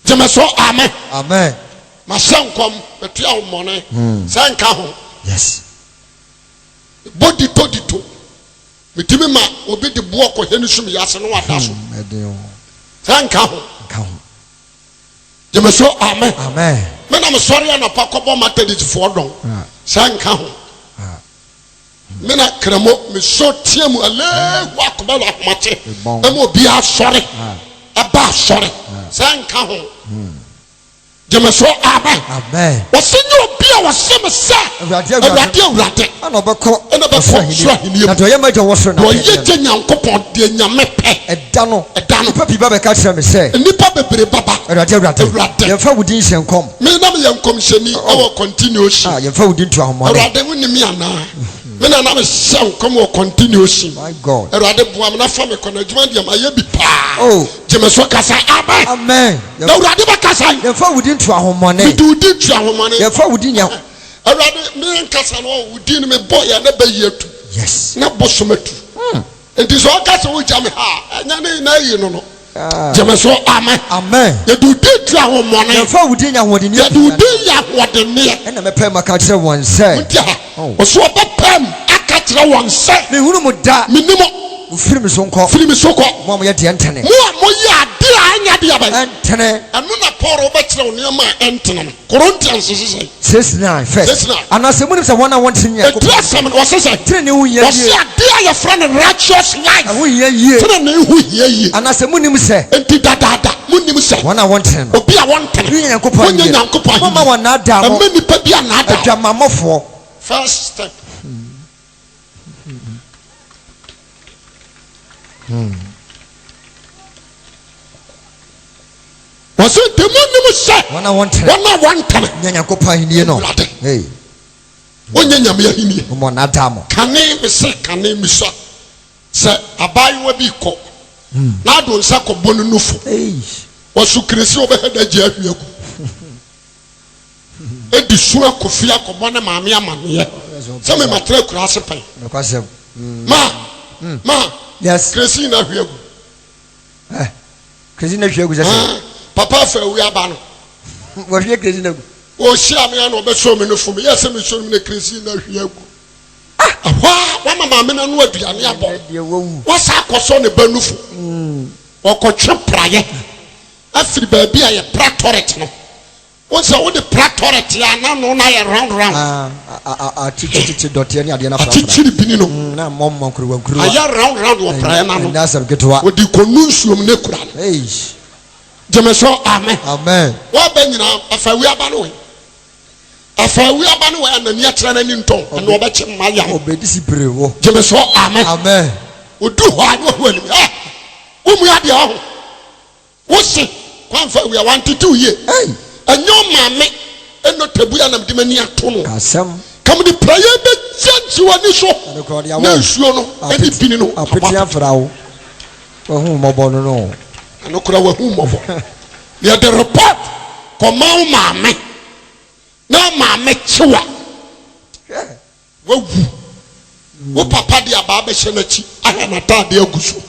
Gyeme so amen. Amen. Mahyɛ nkɔm, matua wo mmɔne. Sɛ nka ho. Yes. Bɔ dito dito. Metumi ma obi de boɔ kɔhɛ ne sum yɛ ase na wada so. Ɛden o. Sɛ nka ho. Nka ho. Gyeme so amen. Amen. Me na mesɔre anɔpa kɔbɔ Methodistfoɔ dɔn. Ah. Sɛ nka ho. Ah. Me na kramo mesɔ teɛ mu alehu akoma wɔ ahomakye. Ebɔn. Ɛma obi asɔre. Ah. Ɛba asɔre. Sɛ nka ho. Gyeme so amen. Amen. Wɔse nyɛ obi a wɔse me sɛ Awurade, Awurade. Awurade Awurade Ɛna ɔbɛkɔ ɛna bɛkɔ ɔsoro soro ahenni mu. Na deɛ ɔyɛ m'agya wɔ soro Deɛ ɔyɛ n'apɛdeɛ gye no. Nyankopɔn deɛ Nyame pɛ. Ɛda no. Ɛda no. Nnipa pii ba bɛka kyerɛ me sɛ. Nnipa bebree bɛba. Awurade, Awurade. Awurade. Yɛmfa wo din nhyɛ nkɔm. Me na meyɛ nkɔmhyɛni ɛwɔ continuation. Ah, yɛmfa wo din ntu ahomɔne. Awurade wonim me anaa? Me na na mehyɛ nkɔm wɔ continuation. My God. Awurade boa me na fa me kɔ na adwuma deɛ mayɛ bi paa. Oh. Gye me so kasa amen. Amen. Na Awurade bɛkasa yi. Yɛmfa wo din ntu ahomɔne. Mede wo din tu ahomɔne. Yɛmfa wo din nya. Awurade me nkasa no wo din no mebɔ yɛ na bɛyi atu. Yes. Na bosom atu. Nti sɛ ɔka sɛ wogya me ha a ɛnyɛ ne na ayi no no. Ah. Gye me so amen. Amen. Yɛde wo din tu ahomɔne. Yɛmfa wo din nya ahoɔdenneɛ. Yɛde wo din yɛ ahoɔdenneɛ. Ɛna mɛpɛ mu aka kyerɛ wɔn sɛ. Wonti ha. Oh. Ɔso ɔbɛpɛ mu aka kyerɛ wɔn sɛ. Menhunu mo da. Menni mo. Mofiri me so nkɔ. Firi me so kɔ. Mo a moyɛ deɛ ɛntene. Mo a moyɛ adeɛ a ɛnyɛ adeɛ bɛn. Ɛntene. Ɛno na Paul bɛkyerɛw nneɛma a ɛntene no. Corinthians se sɛn? 6:9 First. 6:9. Anaasɛ monim sɛ wɔn a wɔntene Nyankopɔn. Ɛtiri asɛm no, wɔse sɛn? Tenenee ho hia yie. Wɔse adeɛ a yɛfrɛ no righteous life. Ɛho hia yie. Tenenee ho hia yie. Anaasɛ monim sɛ. Enti dadaada monim sɛ. Wɔn a wɔntene no. Obi a wɔntene. Rennya Nyankopɔn ahennie. Wɔnnya Nyankopɔn ahennie. Momma wɔnnaadaa mo. Ɛmma nnipa bi annaadaa mo. Adwamammɔfoɔ. First step. Wɔse nti monnim sɛ. Wɔn a wɔntene. Wɔn a wɔntene. Nyɛ Nyankopɔn ahennie no. Awurade. Hey. Wɔnyɛ Nyame ahennie. Momma ɔnaadaa mo. Kane mese kane misua sɛ abaayewa bi kɔ na ado nsa kɔbɔ no nufo. Wɔso kiresi ɔbɛhɛ da gye ahwi agu. Edi su akɔ fie akɔbɔ ne maame amaneɛ sɛ me matra akura ase pɛn. Ma ma kiresi na ahwi agu. Kiresi na ahwi agu sɛ sɛ. Papa afa awi aba no. Wɔhwie kiresi na agu. Ɔhyia me ano ɔbɛsɔ me nufo me yɛ sɛ mesɔ no mu na kiresi na ahwi agu. Ɛhɔ a wama maame no ano aduane abɔ. Wasa akɔsɔ ne ba nufo. Ɔkɔtwe praeɛ afiri baabi a yɛpra tɔrɛt no. Wohu sɛ wode pra tɔrɛt a na ano no ayɛ round round. Akyekyere dɔteɛ ne adeɛ no afrafra. Akyekyere bini no. Na mmɔmmɔ nkuruwa nkuruwa. Ayɛ round round wɔ praeɛ no ano. Ɛnyɛ asɛm ketewa. Wɔde kɔnu nsuom ne kura no. Gyeme so amen. Amen. Wɔaba nyinaa afawi aba no wɔ afawi aba no wɔ a n'ani akyerɛ n'ani ntɔn ɛna ɔbɛkye mma yam. Ɔbɛdi si pere wɔ. Gyeme so amen. Amen. Odu hɔ a ne wahu anim. Ɛ wo mu adeɛ ɔho. Wo se wamfa awia wantete wo yie. Ɛnyɛ ɔmaame ɛnɔ tabua na mede m'ani ato no. Kasɛm. Ka mede praeɛ bɛgya nti w'ani so Ɛno koraa ɔde awɔ na wo. nsuo no ɛne Apete bini no abɔ apete apete. afra wo. Wahu wo mmɔbɔ no no. Ɛno koraa wahu mmɔbɔ. Na yɛde report kɔma wo maame na maame kye wo a. Hwɛ. Wawu. Wo papa de abaa bɛhyɛ n'akyi ahwɛ n'ataade agu so.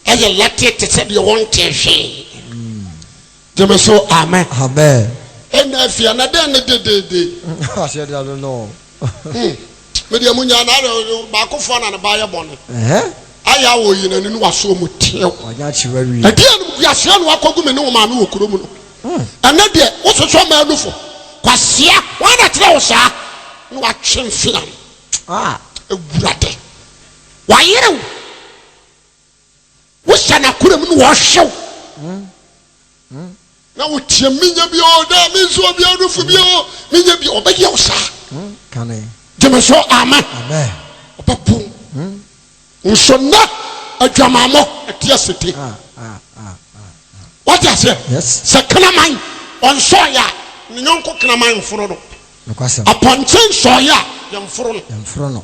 Ayɛ latee te sɛ deɛ wɔntee hwee. Gyeme so amen. Amen. Ɛna afei ana dɛn ne dedeede? Aseɛ de ano no. Hmm. Me deɛ mo nyaa na ayɛ baakofoɔ na ne ba yɛ bɔne. Ayɛ a wɔyi n'ani no wasoɔ mu tew. Wanya akyewa wie. Ɛdeɛ no guaseɛ na wakɔgu me ne wo maame wɔ kurom no. Ɛnɛ deɛ wososɔ mmaa nufo. Kwasea, hwan na kyerɛ wo saa? Na watwe mfea no. Ah. Awurade, wayere wo. Wohyɛ n'akora mu na wɔhwe wo. Na woteɛ menya bi o, dɛ me nso obi anufo bi o, menya bi ɔbɛyɛ wo saa. Kane. Gyeme so amen. Amen. Ɔbɛbo. Nso nnɛ adwamammɔ ɛte asete. Ah, ah, ah, ah. Wate aseɛ? Yes. Sɛ kraman ɔnsɔeɛ a, ne yɔnko kraman mforo no. Nokwasɛm. Apɔnkye nsɔeɛ a, yɛmforo no. Yɛmforo no.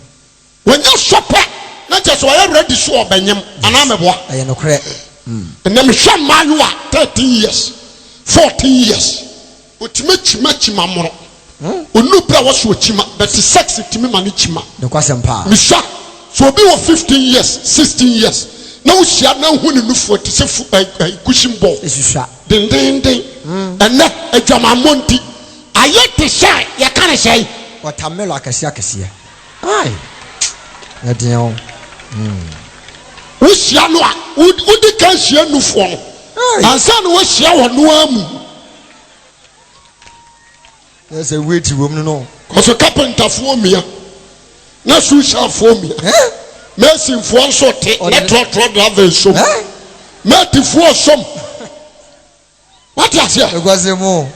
Wɔnya sɔ pɛ na kyerɛ sɛ ɔyɛ ready so ɔbɛnyem anaa meboa? Ɛyɛ nokorɛ. Ɛnɛ mehwɛ mmaayewa 13 years, 14 years, ɔtumi kyima kyima mono. Ɔnnu berɛ a wɔso ɔkyima but sex tumi ma no kyima. Nokwasɛm paa. Mesua sɛ obi wɔ 15 years, 16 years na wohyia na wohu ne nufoɔ te sɛ fu ɛ ɛ cushion ball. Esusua. Dendeenden. Ɛnɛ adwamammɔ nti ayɛ te sɛ yɛka ne sɛn? Watermelon akɛseɛ akɛseɛ. Ai! Ɛdeɛn o. Wohyia no a, wodi kan hyia nufoɔ no ansa na woahyia ɔno ara mu. Na sɛ weight wɔ mu no. Kɔso kapentafoɔ mia na suhyɛfoɔ mia. Masonfoɔ nso te na trɔtrɔ driver nsom. Matifoɔ som. Wate aseɛ? Nokwasɛm o.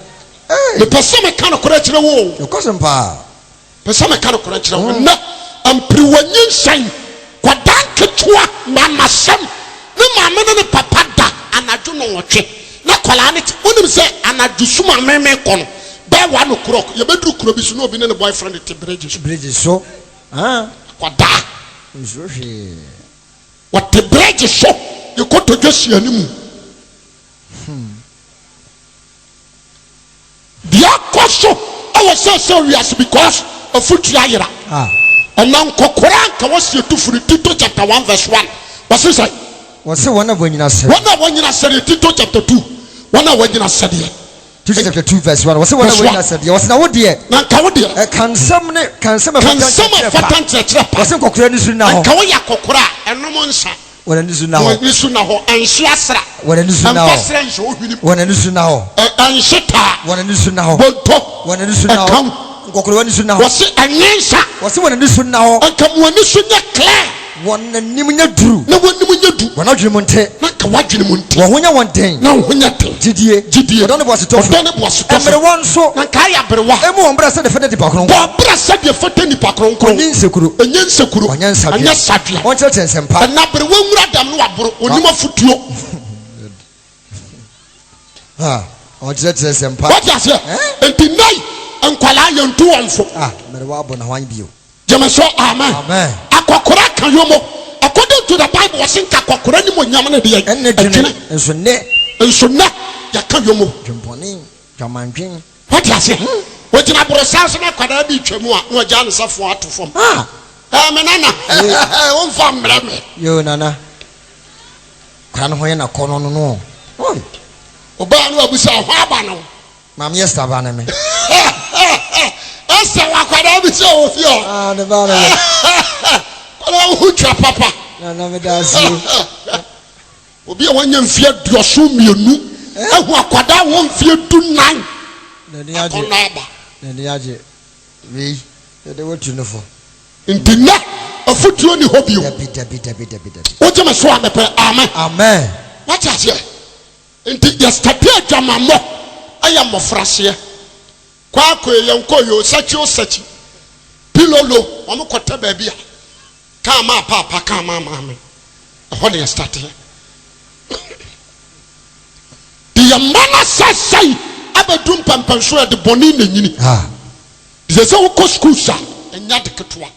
Mepɛ sɛ meka nokorɛ kyerɛ wo o. Nokwasɛm paa. Pɛ sɛ meka nokorɛ kyerɛ wo. Nnɛ, mpiriwa nyinsɛn, kwadaa nketewa, nanahyɛm, ne maame ne ne papa da anadwo nnɔnwɔtwe na akwadaa no te. Wonim sɛ anadwo sum a me mekɔ no, bɛyɛ one o'clock, yɛbɛduru kuro bi so na obi ne ne boyfriend te bridge so. Bridge so. Ah. Akwadaa. Nsuro hwee. Wɔte bridge so, ne kotodwe si anim. Deɛ akɔ so wɔ sɛsɛ wiase because afutuo ayera. Ɛna nkɔkora anka wɔsi etu firi Tito chapter 1 verse 1 wɔsi sɛ. Wɔsi wɔn a wɔnyina sɛdeɛ. Wɔn a wɔnyina sɛdeɛ Tito chapter 2 wɔn a wɔnyina sɛdeɛ. Tito chapter 2 verse 1 wɔsi wɔn a wɔnyina sɛdeɛ wɔsi na wo deɛ. Na nka wo deɛ. Ka nsɛm ne ka nsɛm a ɛfata nkyerɛkyerɛ pa. Wɔsi nkɔkora ni su na hɔ. Nka woyɛ akɔkora a ɛnom nsa. Wɔn ani so nna hɔ. Wɔn ani so nna hɔ. Ɛnhye asra. Wɔn ani so nna hɔ. Ɛmfa srɛ nhyɛ wo hwenem. Wɔn ani so nna hɔ. Ɛnhye taa. Wɔn ani so nna hɔ. Bonto. Wɔn ani so nna hɔ. Ɛka wo. Nkɔkɔrɔ wɔn ani so nna hɔ. Wɔse ɛnwe nsa. Wɔse wɔn ani so nna hɔ. Nka mo ani so nyɛ clear. Wɔn anim nyɛ duru. Na wɔn anim nyɛ du. Wɔn adwene mu nte. Na nka w'adwene mu nte. Wɔn ho nyɛ wɔn den. Na wo ho nyɛ den. Gyidie. Gyidie. Ɔdɔ ne boasetɔ fam. Ɔdɔ ne boasetɔ fam. Mmerewa nso. Na nka ayɛ aberewa. Mmu wɔn bra sɛdeɛ ɛfata nnipa kronkron. Bɔ bra sɛdeɛ ɛfata nnipa kronkron. Ɔnni nsekuro. Ɛnyɛ nsekuro. Ɔnyɛ nsadweam. Ɛnyɛ sadweam. Ɔnkyerɛkyerɛ nsɛm pa. Ɛna aberewa nwura dam no waboro. Ɔnim afotuo. Ɔnkyerɛkyerɛ nsɛm pa. Wate aseɛ? Enti nnɛ yi, nkwadaa yɛntu wɔn fo. Ah, mmerewa abɔ na hwan bio? Gyeme so amen. Amen. Akɔkora ka yomo. According to the Bible, wɔse nka akɔkora nimonyam ne deɛ. Ɛne dwene. Nso nnɛ. Nso nnɛ yɛka yomo. Dwempɔne, dwamandwen. Wate aseɛ? Wɔgyina aborosan so na akwadaa bi retwa mu a, na wagyaa ne safoa ato fam. Ah. Ɛɛ me nana, womfa mmrɛ me. Yoo nana. Akwadaa no ho yɛ na kɔ no no no. Oi. Ɔbaa no abusa ho aba no. Maame Esther ba ne me. Esther wɔ akwadaa bi sɛ wɔ fie hɔ. Ah, ne ba ne me. Akwadaa ho twa papa. Nana me da ase. Obi a wanya mfeɛ 72 ahu akwadaa wɔ mfeɛ 14. N'ani agye. Akɔnɔ aba. N'ani agye. Wei, yɛde watu no fo. Nti nnɛ, afutuo ni hɔ bio. Dabi, dabi, dabi, dabi, dabi. Wogye me so a mepɛ amen. Amen. Wate aseɛ? Nti yɛstate adwamammɔ yɛ mmɔfraseɛ. Kwaakoe yɛnkɔ yoo, sakyi o sakyi, pilolo, wɔn kɔtɛ baabi a, kaa maa paapa, kaa maa maame. Ɛhɔ na yɛstateɛ. Yɛn mma no asɛesɛe abɛduru mpɛnpɛnso a ɛde bɔne na ɛnyini. Ɛsɛ sɛ wokɔ schools a, ɛnyɛ ade ketewa.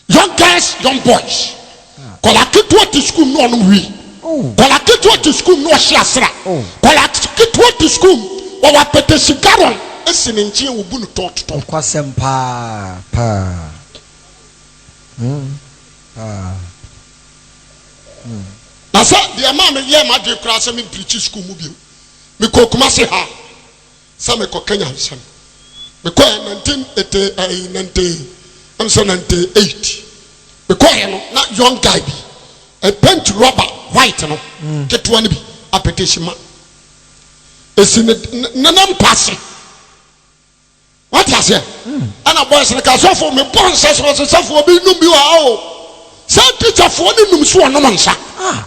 Young girls, young boys. Kɔla ketewa te school mu na ɔnom wii. Kɔla ketewa te school mu na ɔhye asra. Kɔla ketewa te school mu wɔwɔ apɛtɛsi gallon si ne nkyɛn wɔbu no tɔɔtotɔ. Nokwasɛm paa paa hmm paa hmm. Na sɛ deɛ ɛmaa me yɛɛ m'adwene koraa sɛ memprikyi sukuu mu bio. Mekɔɔ Kumasi ha sɛ mekɔka nyansam. Mekɔɛ 1980 ɛyi 90 ɛm sɛ 98. Mekɔɛ no na young guy bi ɛ paint rubber white no ketewa no bi apɛtɛsi ma esi ne ne ne mpa ase. Wate aseɛ? Ɛna boys no ka sɔfo mebɔ nsa so ɔsɛ sɔfo obi num bi wɔ ha o. Sɛ teacherfoɔ no num so ɔnom nsa. Ah.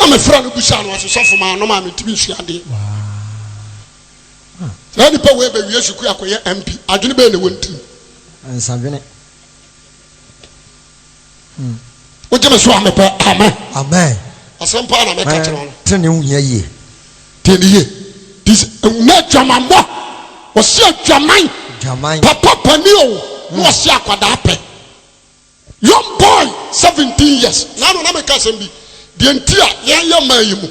Na mefrɛ no busa no ɔsɛ sɔfo maa nom a mentumi nsua adeɛ. Saa nipa wei bɛwie sukuu akɔyɛ MP adwene bɛyɛ na ɛwɔ ne tirim. Nsadwene. Wogye me so a mepɛ amen. Amen. Asɛm paa na meka kyerɛ wo no. Tenenee ho hia yie. Tie ne yie. Ti sɛ na adwamammɔ. Wɔsi adwaman. Adwaman. Papa pani o. Na wɔsi akwadaa pɛ. Young boy 17 years. Naano na meka asɛm bi. Deɛ nti a yɛn yɛ man yi mu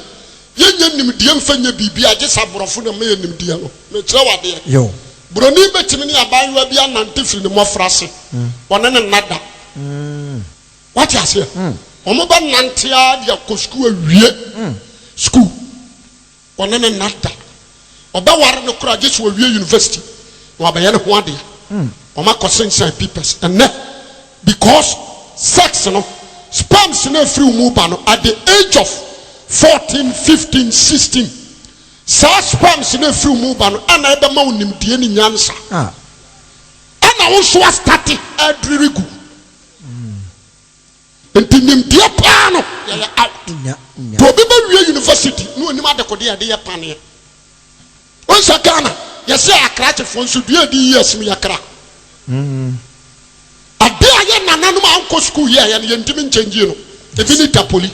yɛnyɛ nimdeɛ mfa nyɛ biribi a gye sɛ aborɔfo na ɛma yɛ nimdeɛ no. Mekyerɛ wo adeɛ. Yo. Buroni bɛtumi ne abaayewa bi anante firi ne mmɔfraase. Ɔne no nna da. Wate aseɛ? Wɔbɛnante ara de akɔ sukuu awie sukuu. Ɔne no nna da. Ɔbɛware no koraa gye sɛ wawie university na wabɛyɛ ne ho adeɛ. Wɔakɔsensɛn papers ɛnnɛ because sex no, sperms no a ɛfiri wo mu ba no at the age of 14, 15, 16, saa sperms no a ɛfiri wo mu ba no ɛna ɛbɛma wo nimdeɛ ne nyansa. Ɛna wo nso astate aduriri gu. Nti nimdeɛ paa no yɛyɛ out. Nti obi bɛwie university na onim adekodeɛ a yɛde yɛ paneɛ. Wohu sɛ Ghana yɛsɛ akrakyefoɔ nso dua edi years mu yɛkra. Ade a yɛ nananom a ankɔ sukuu yɛɛyɛ no yɛntumi nkyɛngyie no. Ebi ne tapoli.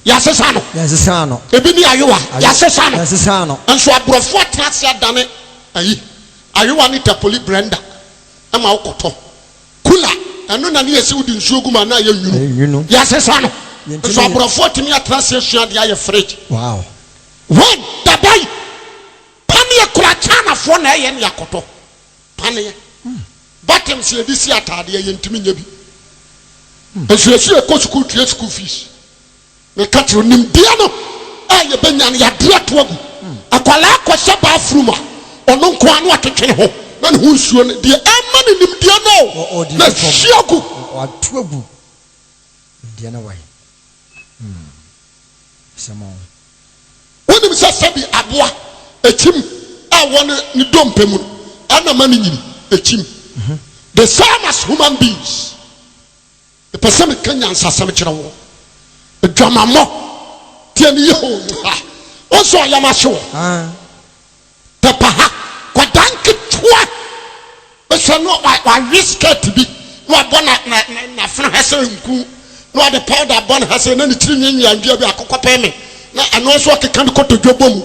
Yɛasesa no. Yɛnsesa no. Ebi ne ayowa. Yɛasesa no. Yɛnsesa no. Nso aborɔfo atena ase adane ayi ayowa ne tapoli blender ma wokɔtɔ. Kula, ɛno na ne yɛsi wode nsuo gu mu a na ayɛ nwunu. Yɛasesa no. Nso aborɔfo atumi atena ase asua adeɛ ayɛ fridge. Wow. When dabai paneɛ kora Chinafoɔ na ɛyɛ ne akɔtɔ paneɛ. Buttons yɛde si ataadeɛ yɛntumi nyɛ bi. Nso yɛsi yɛkɔ sukuu tua sukuu fees. Meka kyerɛ wo, nimdeɛ no a yɛbɛnya no, yɛade ato agu. Akwadaa kɔhyɛ bathroom a, ɔno nko ara na watwetwe ne ho na ne ho nsuo no, deɛ ɛma no nimdeɛ no o, na ahwie agu. Wato agu. Nimdeɛ no wae. Hmm. Asɛm o. Wonim sɛ sɛbi aboa ekyim a ɛwɔ ne ne dompe mu no, ɛna ma no nyini, ekyim. The same as human beings. Mepɛ sɛ meka nyansasɛm kyerɛ wo. Adwamammɔ. Tie me yie o. Ha. Wo nso ɔyam ahye wo. Pɛpa ha. Kwadaa nketewa. Bɛhwɛ no wawe skirt bi na wabɔ na na n'afono ha sɛ nku na ɔde powder abɔ ne ha sɛ na ne tiri nwi nwianwia bi akokɔ pɛn me na ɛno nso ɔkeka ne kotodwe bɔ mu.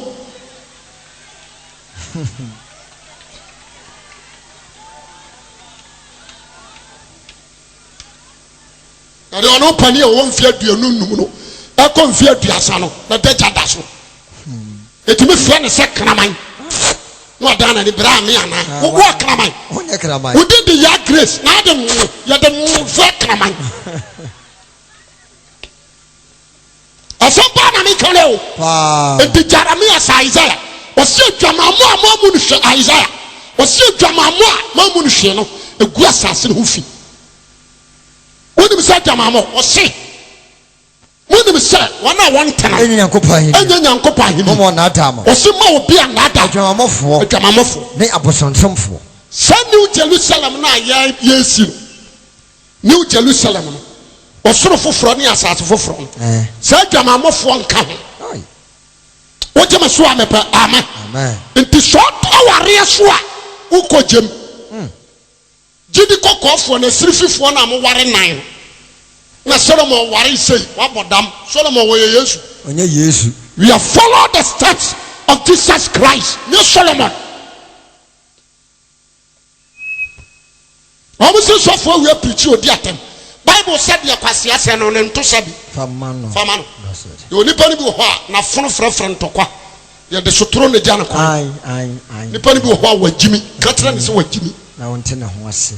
Na deɛ ɔno panin a ɔwɔ mfeɛ 25 no ɛkɔ mfeɛ 30 no na dagya da so. Ɛtumi frɛ no sɛ kraman na ɔdan n'ani berɛ a me anaa ah, woboa kraman. Wode de ya grace na ade mo yɛde mo frɛ kraman. Asɛm paa na meka no o. Enti Jeremia sa Isaiah. Ɔsi adwamammɔ a moamu no hwɛ Isaiah. Ɔsi adwamammɔ a moamu no hwee no egu asase no ho fi. Wonim sɛ adwamammɔ ɔse monim sɛ wɔn a wɔntena ɛnyɛ Nyankopɔn ahenni. Ɛnyɛ Nyankopɔn ahenni. Moma ɔnnaadaa mo. Ɔse ma obi annaadaa. Adwamammɔfoɔ. Adwamammɔfoɔ. Ne abosonsomfoɔ. Saa New Jerusalem no a yɛresi no. New Jerusalem no, ɔsoro foforɔ ne asase foforɔ no, saa adwamammɔfoɔ nka ho. Wogye me so a mepɛ amen. Nti sɛ ɔtɔ awareɛ so a wokɔ gyem. Hmm. Gyidi kɔkɔɔfoɔ na asirififoɔ na moware nan no. Na Solomon ware sei, wabɔ dam. Solomon wɔyɛ Yesu. Ɔnyɛ Yesu. We have followed the steps of Jesus Christ, nye Solomon. Wɔn sɛ sɔfo awia pirikyi odi atɛm. Bible sɛ deɛ kwasea sɛ no ne nto sɛ bi. Fama no. Fama no. Yɛ onipa no bi wɔ hɔ a n'afono frɛfrɛ ntɔkwa. Yɛde sotoro na gya no kwan. Nipa no bi wɔ hɔ a wagyimi. Ka kyerɛ no sɛ wagyimi. Na wɔnte ne ho ase.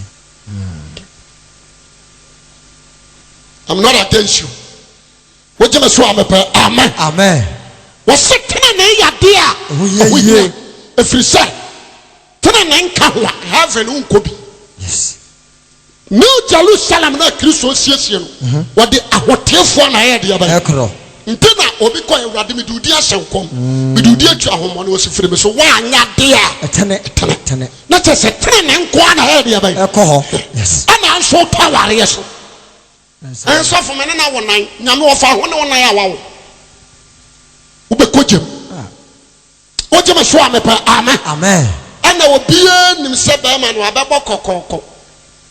I'm not against you. Wogye me so a mepɛ amen. Amen. Wɔse tenenee yɛ adeɛ a ɛho hia yie. Ɛfiri sɛ tenenee nka ho a heaven wonkɔ bi. Yes. New Jerusalem no a Kristo resiesie no, wɔde ahoteefoɔ na ɛyɛ deɛ bɛn? Ɛkorɔ. Nti na obi kɔ Awurade mede wo din ahyɛ nkɔm, mede wo din atu ahonhommɔne, ɔsi firi me so, woanyɛ adeɛ a Ɛtene. ɛtene. Ɛtene. Na kyerɛ sɛ tenenee nko ara na ɛyɛ deɛ bɛn? Ɛkɔ hɔ. Yes. Ɛna nso wotɔ awareɛ so. Nsɔfo me ne no awo nan, Nyame ɔfa ho ne wo nan a wawo. Wobɛkɔ gyam. Wogye me so a mepɛ amen. Amen. Ɛna obiara nim sɛ bɛrima no abɛbɔ kɔkɔɔkɔ.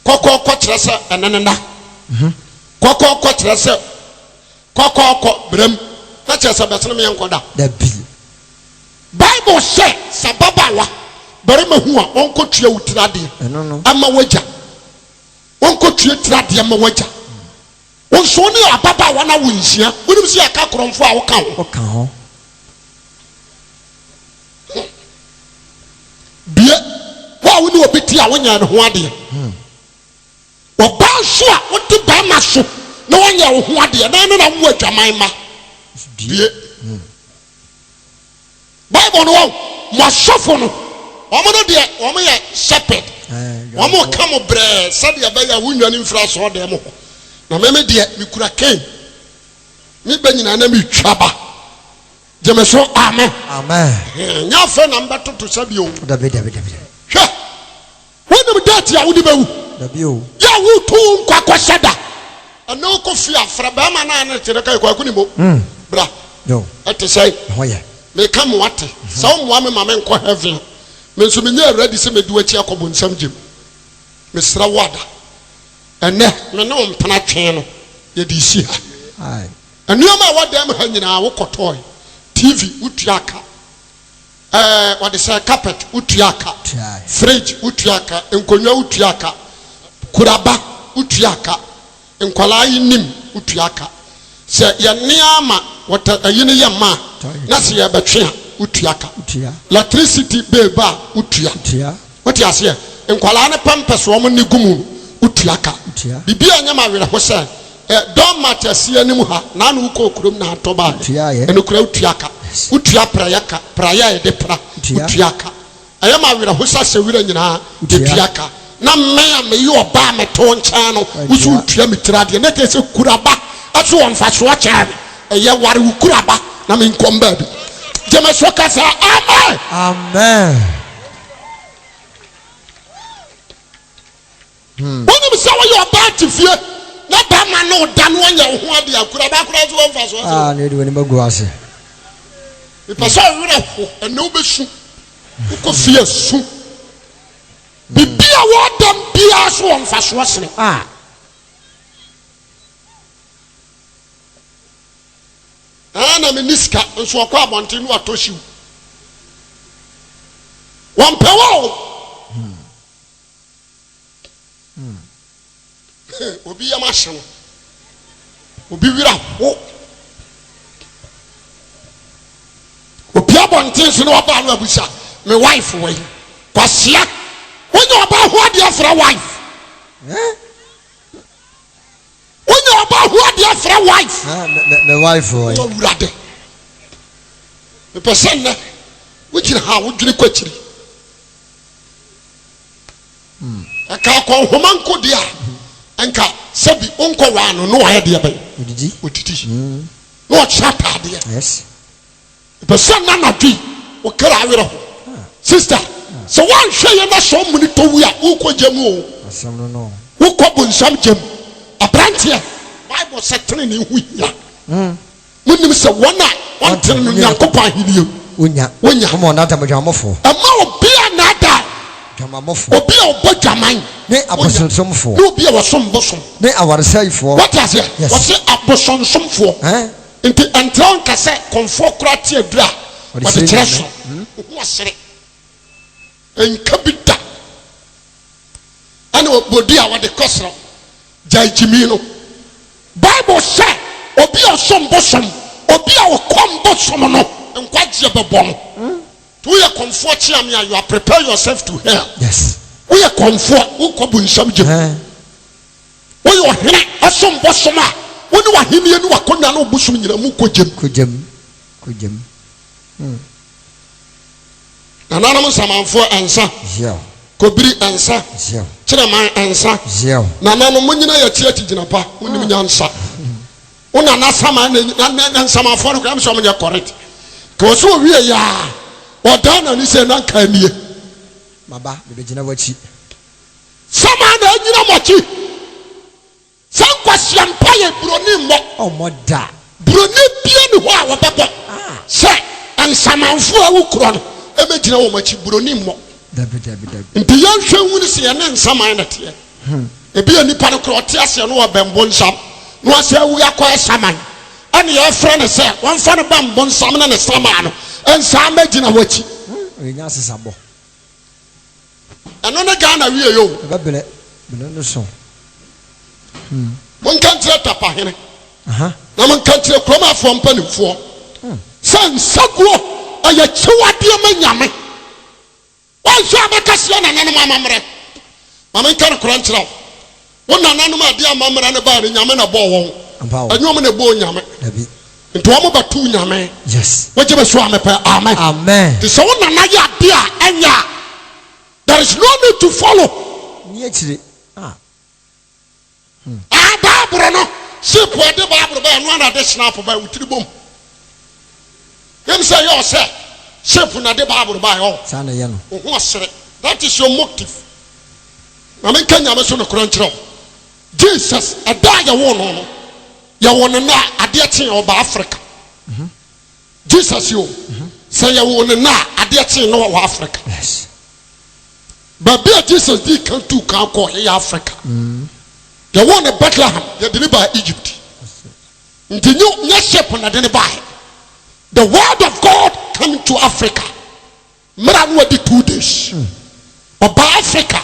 Kɔkɔɔkɔ kyerɛ sɛ ɛne ne nna. Mhm. Kɔkɔɔkɔ kyerɛ sɛ kɔkɔɔkɔ brɛm. Na kyerɛ sɛ bɛsene meɛ nkɔ da. Dabi. Bible sɛ sɛ ababaawa barima hu a ɔnkɔtua wo tiri adeɛ ɛma wagya. Ɔnkɔtua tiri adeɛ ma wagya. Wo nso wo ne ababaawa no awo nhyia. Wonim sɛ yɛka korɔmfoɔ a woka ho. Woka ho. Bie, wo a wo ne obi te a wonyɛɛ ne ho adeɛ. Ɔbaa nso a wote barima so na wanyɛ wo ho adeɛ na ɛne na wo adwaman ma. Bie. Bible no wɔn mo asɔfo no wɔn no deɛ wɔn yɛ shepherd wɔn ka mo brɛɛ sɛdeɛ ɛbɛyɛ a wonnwane mfiri asɔɔdan mu hɔ na meme deɛ mekura cane me bɛ nyinaa na metwa ba gyeme so amen amen nyɛ afei na mbɛtoto sɛ bio dabi dabi dabi hwɛ Wonim date a wode bɛwu? Dabi o. Yɛ a woretu wo nkwa kɔhyɛ da. Ɛnɛ wokɔ fie a, frɛ bɛrima no a ne kyerɛ ka Kwaku ne mo. Mm. Bra. Yo. Ɛte sɛn? Ɛho yɛ. Meka mo ate. Sɛ wommoa me ma menkɔ heaven a, me nso menyɛ ready sɛ mɛdi w'akyi akɔ bonsam gyem. Mesrɛ wo ada. Ɛnɛ me ne wo mpena twee no, yɛde resi ha. Aye. Nneɛma a ɛwɔ dan mu ha nyinaa wokɔtɔe. TV, wotuaa ka. Ɛɛ wɔde sɛ carpet wotua ka, fridge wotua ka, nkonnwa wotua ka, kuraba wotua ka, nkwadaa yi nim wotua ka. Sɛ yɛnea ma wɔtɛ ayi no yɛ ma a na sɛ yɛbɛtwe a wotua ka. Electricity bill ba a wotua. Wote aseɛ? Nkwadaa no pampers wɔn ne gu mu no wotua ka. Biribi a ɛnyɛ ma awerɛho sɛ Ɛ doormat asi anim ha na ano wokɔɔ kurom na atɔ baeɛ. Ɛno koraa wotua ka. Wotua praeɛ ka, praeɛ a yɛde pra, wotua ka. Ɛyɛ me awerɛho sɛ asɛ wira nyinaa yɛtua ka. Na me a meyɛ ɔbaa a mete wo nkyɛn no, wo so wotua me tiri adeɛ. Na kyerɛ sɛ kuraba so wɔ mfasoɔ kyɛn me. Ɛyɛ ware wo kuraba na menkɔm baabi. Gye me so ka sɛ amen. Amen. Wonim sɛ woyɛ ɔbaa te fie na bɛrima ne wo da no ɔnyɛ wo ho adeɛ a, kuraba koraa so wɔ mfasoɔ sɛ Ah, na ɛde w'anim agu ase. Mepɛ sɛ ɔwerɛ ho ɛnɛ wobɛsu wokɔ fie su biribi a wɔdam biara so wɔ mfasoɔ sene Ah. Ah, na menni sika nso ɔkɔ abɔnten no atɔ hyiw wɔmpɛ wɔ o Obi yam ahye no. Obi werɛ ho. Obi abɔnten so na waba no abusa me wife wɔ yi. Kwasia. Wonya ɔbaa ho adeɛ frɛ wife. Wonya ɔbaa ho adeɛ frɛ wife. Me wife wɔ yi. Awurade. Mepɛ sɛ nnɛ wogyina ha a wodwene kɔ akyiri. Ɛka akɔnhoma nko deɛ a, nka sɛbi wonkɔ waa no na wayɛ deɛ bɛn? Odidi. Odidi. Na ɔkyerɛ ataadeɛ. Yes. Pɛ sɛ nna anadwo yi wo kra awerɛ ho. Sister, sɛ woanhwɛ yɛ na sɛ ɔmene tɔ wu a, wokɔ gya mu o. Asɛm no no. Wokɔ bonsam gya mu. Aberanteɛ, Bible sɛ tenenee ho hia. Monnim sɛ wɔn a wɔntene no Nyankopɔn ahennie mu, Wonya. wonya. Momma wɔnnaadaa mo adwamammɔfoɔ. Mma obi a nnaadaa. Dwamammɔfoɔ. Obi a ɔbɔ dwaman. Ne Wonya. abosonsomfoɔ. Ne obi a ɔsom bosom. Ne awaresɛefoɔ. Wote aseɛ? Yes. Wɔse abosonsomfoɔ. Ɛn. Nti ɛntra wo nka sɛ kɔmfoɔ koraa te aduru a Ɔde ɔde kyerɛ kyerɛ Nyame. soro. Wo ho ɔsere. Nka bi da. Ɛna ɔbɔdi a wɔde kɔ soro. Gyae gyimi no. Bible sɛ obi a ɔsom bosom, obi a ɔkɔm bosom no, nkwagyeɛ bɛbɔ no. Nti woyɛ kɔmfoɔ kyeame a, you are prepare yourself to hell. Yes. Woyɛ kɔmfoɔ, wokɔ bonsam gyem. Ɛɛ. Woyɛ ɔhene, ɔsom bosom a, wo ne w'ahennie ne w'akonnwa ne wo bosom nyinaa mokɔ gyem. Kɔ gyem. Kɔ gyem. Nananom nsamanfoɔ nsa. Zeal. Kobiri nsa. Zeal. Kyerɛman nsa. Zeal. Nananom monyina yɛkyi akyi gyina pa. Wonim nyansa. Wo nana saman na na na nsamanfoɔ no koraa sɛ wɔn nyɛ correct. Ka wɔ so owie yɛ a ɔdan n'ani sɛ na nka nie. Maba mebɛgyina w'akyi. Saman na anyina mo akyi. Sɛ nkwasia mpaeɛ buroni mmɔ. Ɔmmɔ da. Buroni bia ni hɔ a wɔbɛbɔ sɛ nsamanfoɔ a ɛwɔ kuro no ɛbɛgyina wɔn akyi. Buroni mmɔ. Dabi dabi dabi. Nti yɛnhwɛ nhunu sɛ yɛne nsaman na teɛ. Ebi a nipa no koraa ɔte aseɛ no ɔbɛn bonsam na wasɛ awu akɔyɛ saman ɛne yɛfrɛ no sɛ wɔmfa no bɛn bonsam ne ne saman no nsaa mɛgyina w'akyi. Ɔyɛ nyansesabɔ. Ɛno ne Ghana wie yɛ o. Ɛbɛbrɛ brɛ no so. Monka nkyerɛ Tapahene na monka nkyerɛ kurom afoɔ mpanimfoɔ sɛ nsaguo ɛyɛ kyiwadeɛ ma Nyame. Wanhwɛ a bɛka seɛ nananom amammerɛ. Ma menka nokorɛ nkyerɛ wo. Wo nananom a ɛde amammerɛ no baeɛ no, Nyame na ɛbɔɔ wɔn. Ɛnyɛ wɔn na ɛbɔɔ Nyame. Nti wɔn bɛtoo Nyame. Wogye me so a mepɛ amen. Amen. Nti sɛ wo nana yɛ adeɛ a ɛnyɛ a, there is no need to follow. Ni akyire. Ah. Ah, Bible no, ship a ɛde Bible baeɛ no ara na ɛde snap baeɛ, wo tiri bom. Yɛm sɛ ɛyɛ ɔsɛ ship na ɛde Bible baeɛ ɔ. Saa na ɛyɛ no. Wo ho ɔsere. That is your motive. Ma menka Nyame so nokorɛ nkyerɛ wo. Jesus, ɛda a yɛwoo no no, yɛwoo no nnɛ a, adeɛ kyee ɔbaa Africa. Jesus yi o, sɛ yɛwoo no nnɛ a, adeɛ kyee no ɔwɔ Africa. Yes. Baabi a Jesus dii kan tuu kan kɔɔ yɛ Africa. Yɛwoo no Bethlehem, yɛde no baa Egypt. Nti nyɛ nyɛ ship na ɛde no baeɛ. The word of God came to Africa. Mmerɛ a na wadi 2 days. Ɔbaa Africa.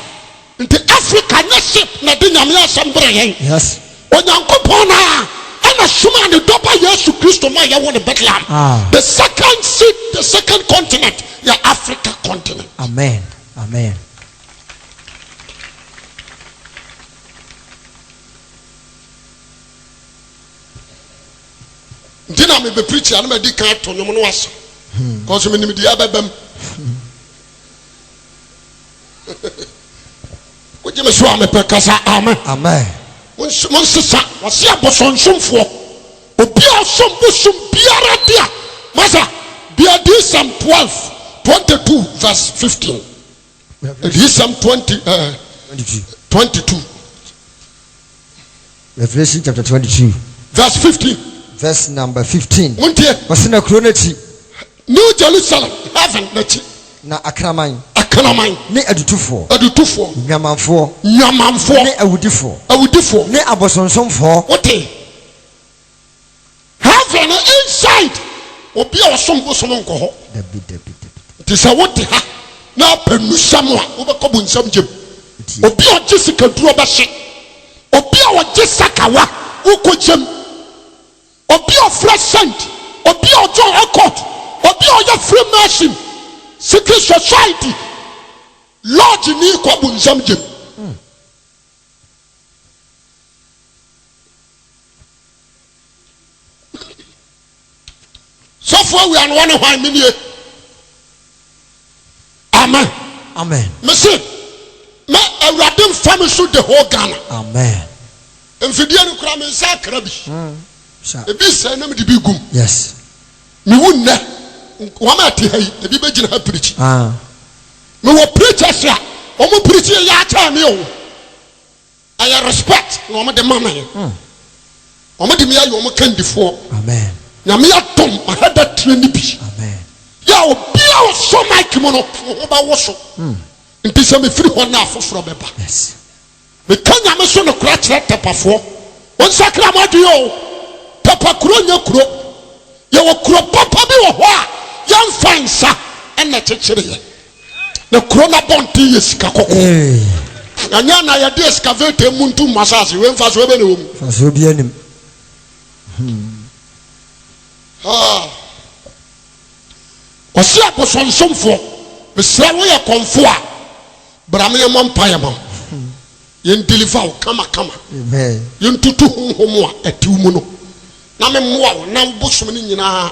Nti Africa nyɛ ship na ɛde Nyame asɛm brɛ yɛn. Yes. Onyankopɔn na ɛna somaa ne dɔba Yesu Kristo ma yɛwɔ no Bethlehem. Ah. The second seat, the second continent yɛ Africa continent. Amen. Amen. Nti na mebɛ preach a na madi kan ato nnwom no asa. Kɔso menim deɛ ɛbɛba mu. Wogye me so a mepɛ kasa amen. Amen. Monsesa wɔse abosonsomfoɔ obi a ɔsom bosom biara de a masa de adiyisɛm 12 22 verse 15 adiyisɛm 20 22. 22 Revelation chapter 22. Verse 15. Verse number 15. Montie. Wɔse na kuro no akyi. New Jerusalem heaven n'akyi. Na akraman. Akraman. Ne adutufoɔ. Adutufoɔ. Nwamanfoɔ. Nwamanfoɔ. Ne awudifoɔ. Awudifoɔ. Ne abosonsomfoɔ. Wote. Heaven inside. Obi a ɔsom bosom nkɔ hɔ. Dabi dabi dabi. Nti sɛ wote ha na apɛ nusɛm a wobɛkɔ bonsam gyem. Obi a ɔgye sikaduro bɛhye. Obi a ɔgye sakawa wokɔ gyem. Obi a ɔfrɛ saint. Obi a ɔjoin occult. Obi a ɔyɛ freemason. Secret society. Lodge ni kɔ bonsam gyem. Sɔfo awia no wɔne hwan menie? Amen. Amen. Mese mɛ awurade nfa me so the whole Ghana. Amen. Mfidie no kura me nsa akra bi. Ebi sɛe na mede bi gum. Yes. Mewu nnɛ wɔn a ɛte ha yi ebi bɛgyina ha pirikyi. Ah. Mewɔ preachers a wɔn pirikyi yɛ akyɛn me o. Ɛyɛ respect na wɔn de ma me. Wɔn de me ayɛ wɔn kandifoɔ. Amen. Nyame adom mahɛda tire ne bi. Amen. Yɛ obi a ɔsɔ mic mu no wo ho bɛwo so. Nti sɛ mefiri hɔ na afoforɔ bɛba. Yes. Meka Nyame so nokorɛ kyerɛ Tɛpafoɔ. Monsakra mo adwene o. Tɛpa kuro nyɛ kuro. Yɛwɔ kuro papa bi wɔ hɔ a yɛmfa nsa na ɛkyekyereɛ. Na kuro no abɔnten yɛ sika kɔkɔɔ. Ɛnyɛ na yɛde excavator mu ntum asase wei mfasoɔ bɛ na ɛwɔ mu. Mfasoɔ bi anim. Ah. Ɔse abosonsomfoɔ, mesrɛ wo yɛ kɔmfo a, bra me yɛmmɔ mpaeɛ ma wo. Yɛn deliver wo kama kama. Yɛn tutu honhom a ɛte wo mu no. Na me mmoa wo na wo bosom no nyinaa.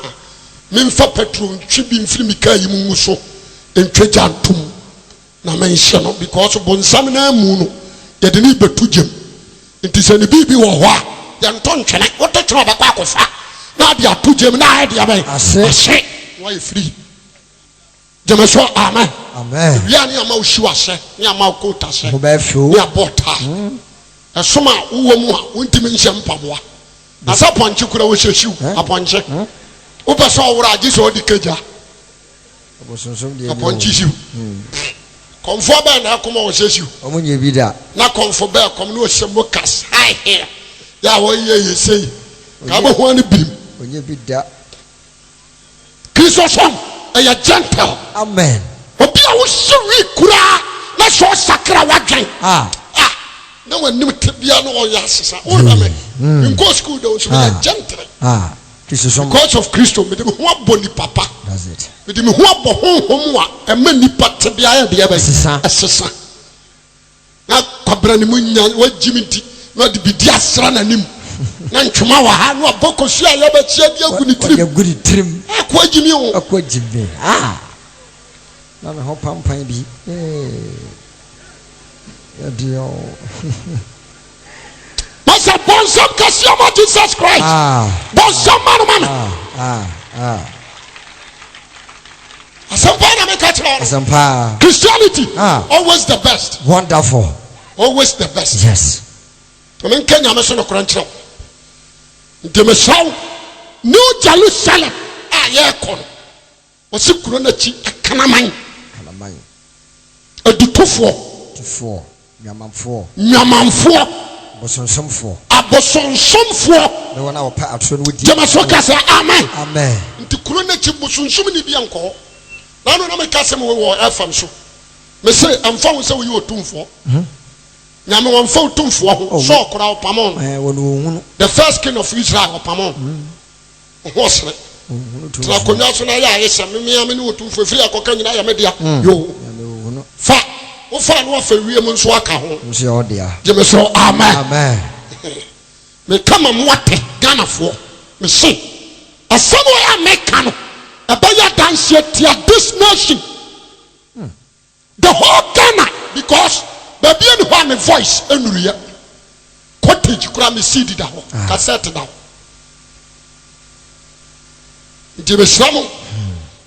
Memfa petrol ntwe bi mfiri me kaa yi mu ngu so ntwa gya ntom na menhye no because bonsam no amu no yɛde no rebɛto gyam. Nti sɛ ne biribi wɔ hɔ a yɛnto ntwene. Woto twene a ɔbɛkɔ akɔfa na ade ato gyam na ayɛ deɛ bɛn? Ahye. Na wayɛ free. Gyeme so amen. Amen. Ewia ne ama wo shoe ahyɛ ne ama wo coat ahyɛ Ho bɛyɛ fɛ o. ne abɔ tie. Ɛsom a wowɔ mu a wontumi nhyɛ mpaboa. Na sɛ pɔnkye kura wɔhyɛ shoe apɔnkye. Wopɛ sɛ ɔwora a gye sɛ ɔde kagya. Abosonsom deɛ ni o. Apɔnkye shoe. Kɔmfoɔ bɛn na ɛkɔm a wɔhyɛ shoe? Wɔn nyɛ bi da. Na kɔmfo bɛɛ kɔm na ɔhyɛ mokas high heel yɛ a wɔyɛ yɛ sei. Ka bɛho ano birim. Ɔnyɛ bi da. Kristosom ɛyɛ gentle. Amen. Obi a wohyɛ wii koraa na sɛ ɔsakra wadwen. Ah. Ah. Na wanim tebea na ɔyɛ asesa. Wohwɛ me. Mm. Nkɔ school da nso meyɛ Ah. gentle. Ah. Kristosom. Because of Kristo mede me ho abɔ nipa pa. That's it. Mede me ho abɔ honhom a ɛma nipa tebea yɛ deɛ bɛn? Ɛsesa. Ɛsesa. Na kwabena ne mu nya wagyi me nti na ɔde bidi asra n'anim na ntwoma wɔ ha na wabɔ kosua a yɛbɛkyia de agu ne tirim. Agu ne tirim. Akɔ agyi mi o. Akɔ agyi mi. Ah. Na ne ho pampan bi. Yɛde o. Masa bɔnsam kɛseɛ ma Jesus Christ. Ah. Bɔnsam ma no ma me. Ah. Ah. Ah. Asɛmpa na meka kyerɛ wo no. Asɛmpa. Christianity ah. always the best. Wonderful. Always the best. Yes. Na menka nyame so nokorɛ nkyerɛ wo. Nti mesrɛ wo New Jerusalem a yɛrekɔ no wɔsi kuro no akyi akanaman. Kanaman. Adutofoɔ. Tufoɔ. Nnwamanfoɔ. Nnwamanfoɔ. Abosonsomfoɔ. Abosonsomfoɔ. Ne wɔn a wɔpɛ atorɔ no wɔdi. Gyama so ka sɛ amen. Amen. Nti kuro no akyi bosonsomni bi ankɔ hɔ. Na ano na meka asɛm wei wɔ FM so. Mese ɛmfa ho sɛ woyɛ otumfoɔ. Nyame wɔmfa otumfoɔ ho. Oh, Saul koraa ɔpamoo no. Eh, wɔn wɔnhunu. The first king of Israel ɔpamoo no. Ho ɔsere. Tena akonnwa so na yɛ ayɛ sɛ me mea me ne otumfoɔ ɛfiri akɔka nyina yɛ me dea. Mm. Yoo. Fa wofa no afa wiem nso aka ho. Nso yɛ ɔdea. Gye me so amen. Amen. Meka ma mo ate Ghanafoɔ. Mese asɛm wɔ a meka no ɛbɛyɛ adanseɛ tia this nation. The whole Ghana because baabi ɛni hɔ a me voice ɛnuruyɛ. Cottage koraa me seed da hɔ, ah. cassette da hɔ. Nti mesrɛ mo,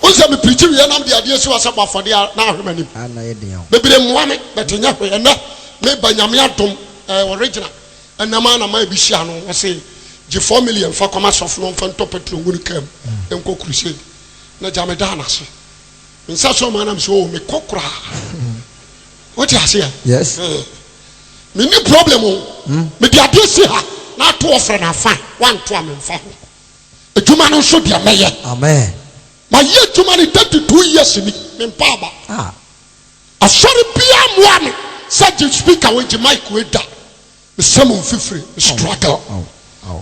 wo sɛ me pirikyi wieɛ nam de adeɛ si hɔ sɛ bɔ afɔdeɛ na ahwɛ m'anim. Ah, Bebree mmoa me but nyɛ hwee ɛnɛ meba nyame adom eh, original ɛnam a na ma ebi hyia no wɔse gye 4 million fa kɔma sɔfo no mfa ntɔ petrol ngu ne kaa mu nkɔ crusade na gya me daa n'ase. Me nsa sɔ maa na me sɛ oh mekɔ koraa. Wote aseɛ? Yes. Eh. Menni problem o. Hmm. Mede adeɛ si ha na ato ɔfrɛ no afan wanto a memfa ho. Adwuma no nso deɛ mɛyɛ. Amen. Mayɛ adwuma no 32 years ni mempa aba. Ah. Asɔre biara mmoa me sɛ gye speaker wei gye mic wei da. Mesɛ mo mfifire me struggle.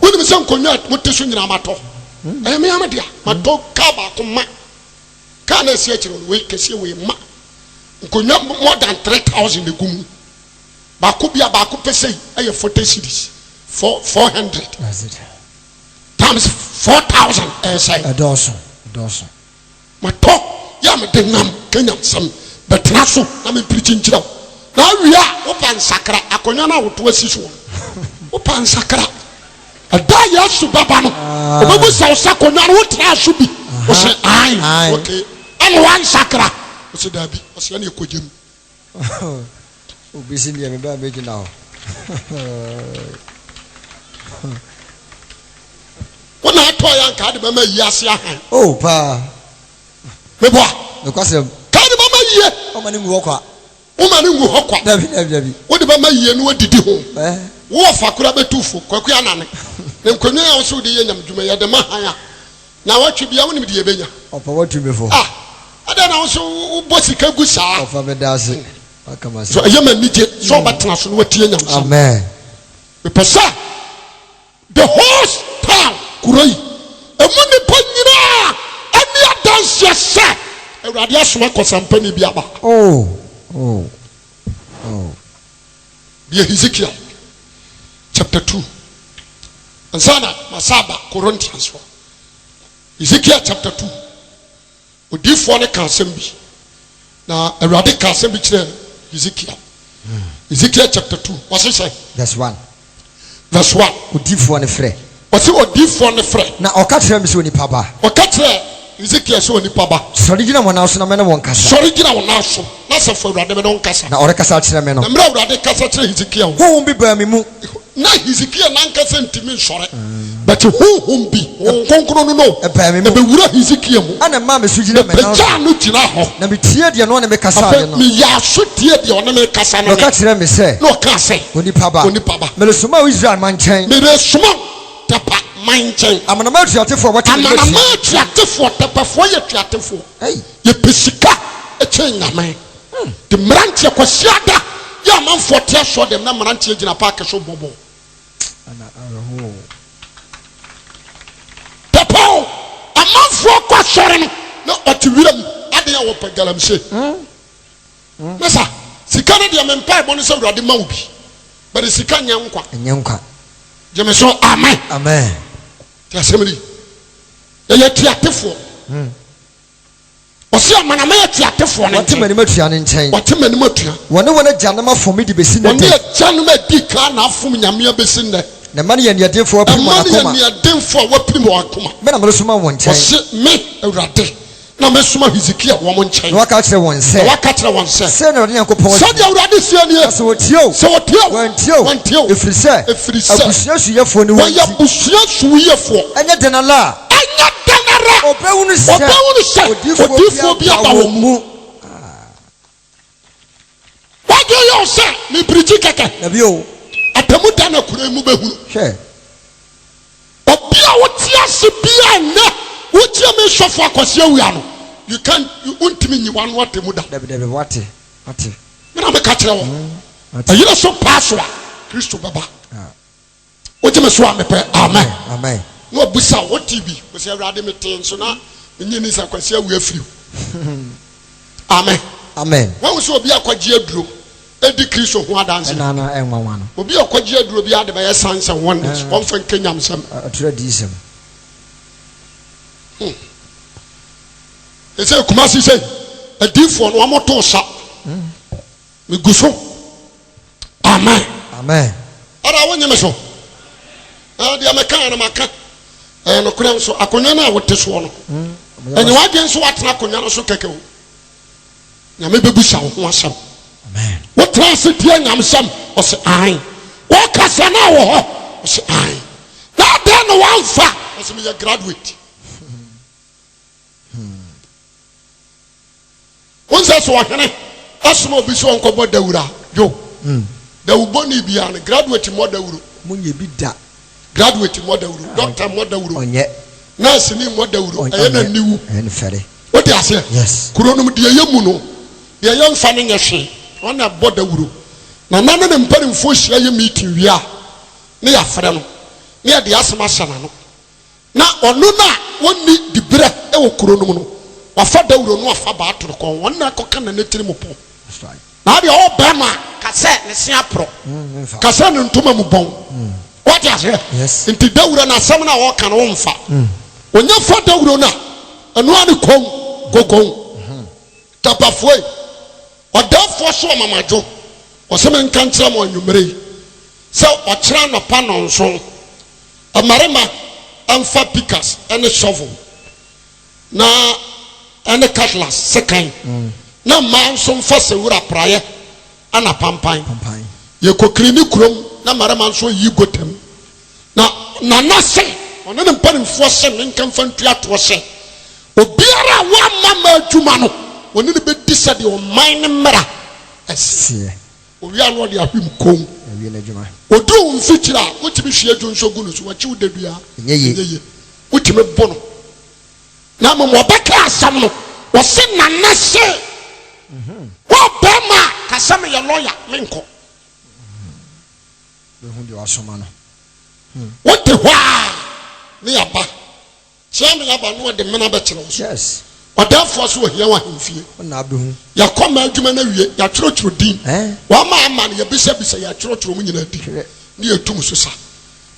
Wonim sɛ nkonnwa a mote so nyinaa matɔ. Hmm. Ɛyɛ me ara me dea. Matɔ kaa baako ma. Kaa na ɛsi akyire no wei kɛseɛ wei ma. Nkonnwa more than 3000 egu mu. Baako bia baako pɛ sei ɛyɛ 40 cedis. 400. Times 4000 ɛyɛ sɛn? Ɛdɔɔso. Ɛdɔɔso. Matɔ yɛ a mede nam Kenya nsɛm bɛtena so na mempirikyi nkyerɛ wo. Na awie a wopa nsakra akonnwa no a woto asi soɔ no. Wopa nsakra. Ɛda a Yesu bɛba no, ɔbɛbusa wo sɛ akonnwa no wotenaa so bi? Wo sɛ ae. Okay. Ɛna woansakra? Wo sɛ daabi. Ɔsɛ ɛne ɛkɔgya mu. Obi si deɛ mebaa mɛgyina hɔ. Wo na atɔ yɛ anka ade bɛma yi ase ahan. Oh paa. Meboa. Nokwasɛm. Ka ade bɛma yie. Ɔma ne ngu hɔ kwa. Woma no ngu hɔ kwa. Dabi dabi dabi. Wode bɛma yie na wadidi ho. Eh. Wo ɔfa koraa bɛtu fo. Kwaku Anane. Ne nkonnwa yi a wo sɛ wode yɛ nyamedwuma yi, yɛde ma han a. Naawɔtwe biara wonim deɛ yɛbɛnya. Ɔfa watu me fo. Ah, adɛn na wo nso wobɔ sika gu saa? Ɔfa meda ase. Waka m'asɛm. So ɛyɛ me anigye sɛ wobɛtena so na woatie nyamesɛm. Amen. Mepɛ sɛ the whole town, kuro yi, emu nnipa nyinaa ani adanseɛ sɛ Awurade asoma kɔsampani bi aba. Oh, oh, oh. Deɛ Hezekiel chapter 2 ansa na masa aba Corinthians hɔ. Hezekiel chapter 2 odiifoɔ no ka asɛm bi na Awurade ka asɛm bi kyerɛ Hezekiel. Hezekiel chapter 2 wɔse sɛ. Verse 1. Verse 1. Odiifoɔ no frɛ. Ɔse odiifoɔ no frɛ. Na ɔka kyerɛɛ me sɛ, Onipa ba. Ɔka kyerɛɛ Hesekiel sɛ, Onipa ba. Sɔre gyina wɔn nan so na me ne wo nkasa. Sɔre gyina wo nan so na Asafo Awurade me ne wo nkasa. Na ɔrekasa akyerɛ me no. Na mmerɛ a Awurade kasa kyerɛ Hesekiel no. Honhom bi baa me mu. Na Hesekiel n'ankasa ntumi nsɔre, but honhom bi, Honhom Kronkron no no, Ɛbaa me mu. ɛbɛwura Hesekiel mu. Ɛna ɛmaa me so gyinaa me nan so. Mepagyaa no gyinaa hɔ. Na metiee deɛ ɔne me kasaeɛ Afei no. meyɛɛ aso tiee deɛ ɔne me rekasa no Na ɔka nne. kyerɛɛ me sɛ. Na ɔkaa sɛ. Onipa ba. Onipa ba. Meresoma wo Israel man nkyɛn. Meresoma wo Tɛpa man nkyɛn. Amanaman atuatefoɔ a wɔte m'anim atua. Amanaman atuatefoɔ, Tɛpafoɔ yɛ atuatefoɔ. Yɛpɛ sika kyɛn Nyame. De mmeranteɛ, Kwasiada yɛ amanfoɔ te asɔre dɛm na mmeranteɛ gyina paake so bɔ bɔɔl. Tɛpa o, amanfoɔ kɔ asɔre no na ɔte wira mu, adeɛ a wɔpɛ galamsey. Masa, sika no deɛ me mpaebɔ ne sɛ Awurade ma wo bi, but sika nyɛ nkwa. Ɛnyɛ nkwa. Gye me so, amen. Amen. Te asɛm ni. Yɛyɛ atuatefoɔ. Hmm. Ɔsi amanaman atuatefoɔ no Wɔte nkyɛn. m'anim atua no nkyɛn. Wɔte m'anim atua. Wɔne wɔn agyanom afom me de besi nnɛ Wɔne da yi. agyanom a adi kan na afom Nyame abesi nnɛ. Na mma no yɛ aniɛdenfoɔ a wɔapirim Mma wɔn no yɛ akoma. aniɛdenfoɔ a wɔapirim wɔn akoma. Me na meresoma wɔn nkyɛn. Ɔse, Me, Awurade, na mesoma Hesekia wɔn nkyɛn. Na waka akyerɛ wɔn sɛ. Na waka akyerɛ wɔn sɛ. Sei na Awurade Nyankopɔn seɛ. Sɛdeɛ Awurade seɛ nie. Na sɛ wɔtie o. Sɛ wɔtie o. Wɔantie o. Wɔantie o. Ɛfiri sɛ. Ɛfiri sɛ. Abusua suyɛfoɔ ne wɔn Wɔyɛ nti. abusua suyɛfoɔ. Ɛnyɛ dɛn ara a. Ɛnyɛ dɛn ara. Ɔbɛhunu sɛ. Ɔbɛhunu sɛ. Odiyifoɔ bi aba wɔn mu. W'adwene yɛ wo sɛ mepirikyi kɛkɛ. Dabi o. Atemmu da na kuro yi mu bɛhunu. Hwɛ. Obi a wote ase biara nnɛ wotie me sɔfo Akwasi Awia no, you can't, wontumi nyi w'ano atemmu da. Dabi dabi, wate, wate. Me na meka kyerɛ wo. Mm, wate. Ɛyere so paa so a, Kristo bɛba. Ah. Wogye me so a mepɛ amen. Amen. Na wabusa wo wote bi? Wo sɛ Awurade metee nso na menye ni sɛ Kwasi awu afiri Amen. Amen. Wahu sɛ obi akɔgye aduro edi Kristo ho adanse. Ɛna na ɛnwanwa no. Obi a ɔkɔgye aduro bi ade bɛyɛ signs and wonders. Wɔmfa nka nyamsɛm. Ɔtwerɛ adiyisɛm. Ɛsɛ Kumasi sɛ adiifoɔ no wɔn to sa. Megu so. Amen. Amen. Ara wonye me so. Ɛɛ deɛ meka no maka. Ɛyɛ nokorɛ nso akonnwa no a wote soɔ no. Ɛnyɛ w'adwene nso woatena akonnwa no so kɛkɛ o. Nyame bɛbusa wo ho asɛm. Wotena ase tie nyamesɛm ɔse ae. Wɔkasa no a wɔ hɔ ɔse ae. Na adɛn na woamfa ɔse meyɛ graduate. Wohu sɛ sɛ ɔhene asoma obi sɛ ɔnkɔbɔ dawuro a, dwo. Dawubɔni biara no, graduate mmɔ dawuro. Monyɛ bi da. Graduate mmɔ dawuro, doctor mmɔ dawuro, Ɔnyɛ. nurse ni mmɔ dawuro, ɛyɛ na niwu. Ɛyɛ no fɛre. Wote aseɛ? Yes. Kuro no mu deɛ ɛyɛ mu no, deɛ yɛmfa no nyɛ hwee, wɔn na ɛbɔ dawuro. Nana ne ne mpanimfoɔ hyia yɛ meeting wie a, ne yɛafrɛ no, ne yɛde asɛm ahyɛ n'ano. Na ɔno no a ɔnni diberɛ wɔ kuro no mu no, wafa dawuro no afa baa torokɔn, wɔn na akɔka nane tiri mu pɔ. Na adeɛ ɔwɔ bɛrima a, ka sɛ ne se aporɔ, ka sɛ ne ntoma mu bɔn. Wate aseɛ? Nti dawuro no asɛm no a ɔka no womfa. Ɔnya fa dawuro no a, ɛno ara ne kɔn, kokon. Tapafoɔ yi, ɔdɛɛfoɔ so ɔmamadwo, ɔsɛ menka nkyerɛ mo anwummerɛ yi, sɛ ɔkyena anɔpa nnɔnson, Mmarima mfa pikas ne shovel na ne cutlass, sekan, na mmaa nso mfa sewura praeɛ na pampan. Yɛkɔ Kirini kurom na mmarima nso reyi gota mu. Na Nana se ɔne ne mpanimfoɔ se menka mfa ntua toɔ sɛ obiara a wamma mmaa adwuma no wɔne no bɛdi sɛdeɛ ɔman no mmara seɛ. Owia no ɔde ahwim komm. Awie n'adwuma. Oduru wo mfikyiri a, wotumi hwie dwonsɔ gu no so, wakyi wo dadua a, Ɛnyɛ yie. ɛnyɛ yie. Wotumi bo no. Na mmom wɔbɛka asɛm no, wɔse Nana se wo bɛrima a ka sɛ meyɛ lɔya menkɔ. Bɛhu deɛ wasoma no. Wote hɔ a ne yaba kyea me aba na ɔde mena bɛkyerɛ wo so. Yes. Ɔdɛɛfoɔ so ohia wɔ ahemfie. Wo na abɛhu. Yɛkɔ ma adwuma no awie, yɛatwerɛtwerɛ din. Eh? Wɔama ama no yɛbisabisa, yɛatwerɛtwerɛ mu nyinaa din. Twerɛ. Ne yɛtum so sa.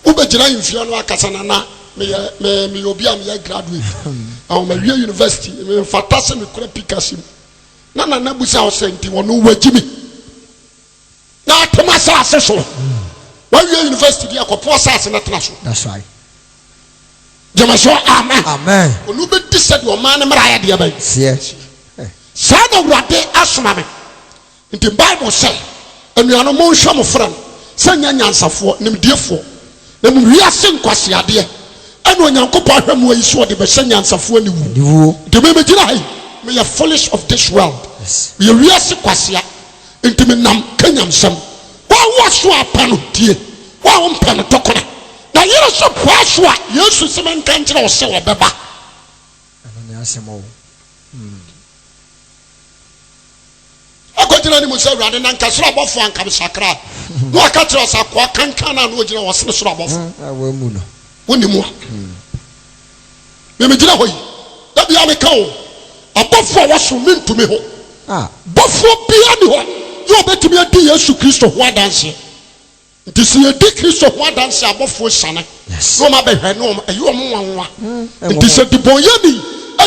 Wobɛgyina ahemfie no akasa nana meyɛ me meyɛ obi a meyɛ graduate. Ɛwɔ mawie university, memfata sɛ mekura pikasi mu. Na nana busa wo sɛ nti wɔno wagyi me. Na atem asase so. Wawie university bi akɔpo asase no tena so. That's right. Gyeme so amen. Amen. Ɔno bɛdi sɛdeɛ ɔman no mmara ayɛ deɛ bɛn. Seɛ. Saa na Awurade asoma me. Nti Bible sɛ, anuanom monhwɛ mo frɛ no sɛ nyɛ nyansafoɔ, nimdiefoɔ, na mmom wiase nkwaseadeɛ ɛna Onyankopɔn ahwɛ mo ayi so ɔde bɛhyɛ nyansafoɔ aniwuo. Aniwuo. Nti me megyina ha yi, meyɛ foolish of this world. Yes. Meyɛ wiase kwasea. Nti menam ka nyamsɛm. Wo a wowɔ so a pɛ no, tie. Wo a wompɛ no, to kone. Na yere so paa so a, Yesu se menka nkyerɛ wo se ɔbɛba. Ɛno ne asɛm o. Hmm. Akɔgyina ne mu sɛ, Awurade, na nka soro abɔfoɔ anka mesakra. Na waka kyerɛ sɛ akoa kankan no a na ɔgyina hɔ sene soro abɔfoɔ. Hmm, a wɔamu no. Wonni mu a. Me megyina hɔ yi, da biara meka o, abɔfoɔ a wɔsom mentumi ho. Ah. Bɔfoɔ biara ni hɔ yɛ ɔbɛtumi adi Yesu Kristo ho adanseɛ. Nti sɛ yɛdi Kristo ho adanseɛ a, abɔfoɔ siane na wɔn abɛhwɛ na wɔn ɛyɛ wɔn nwanwa. Nti sɛ debɔnyɛni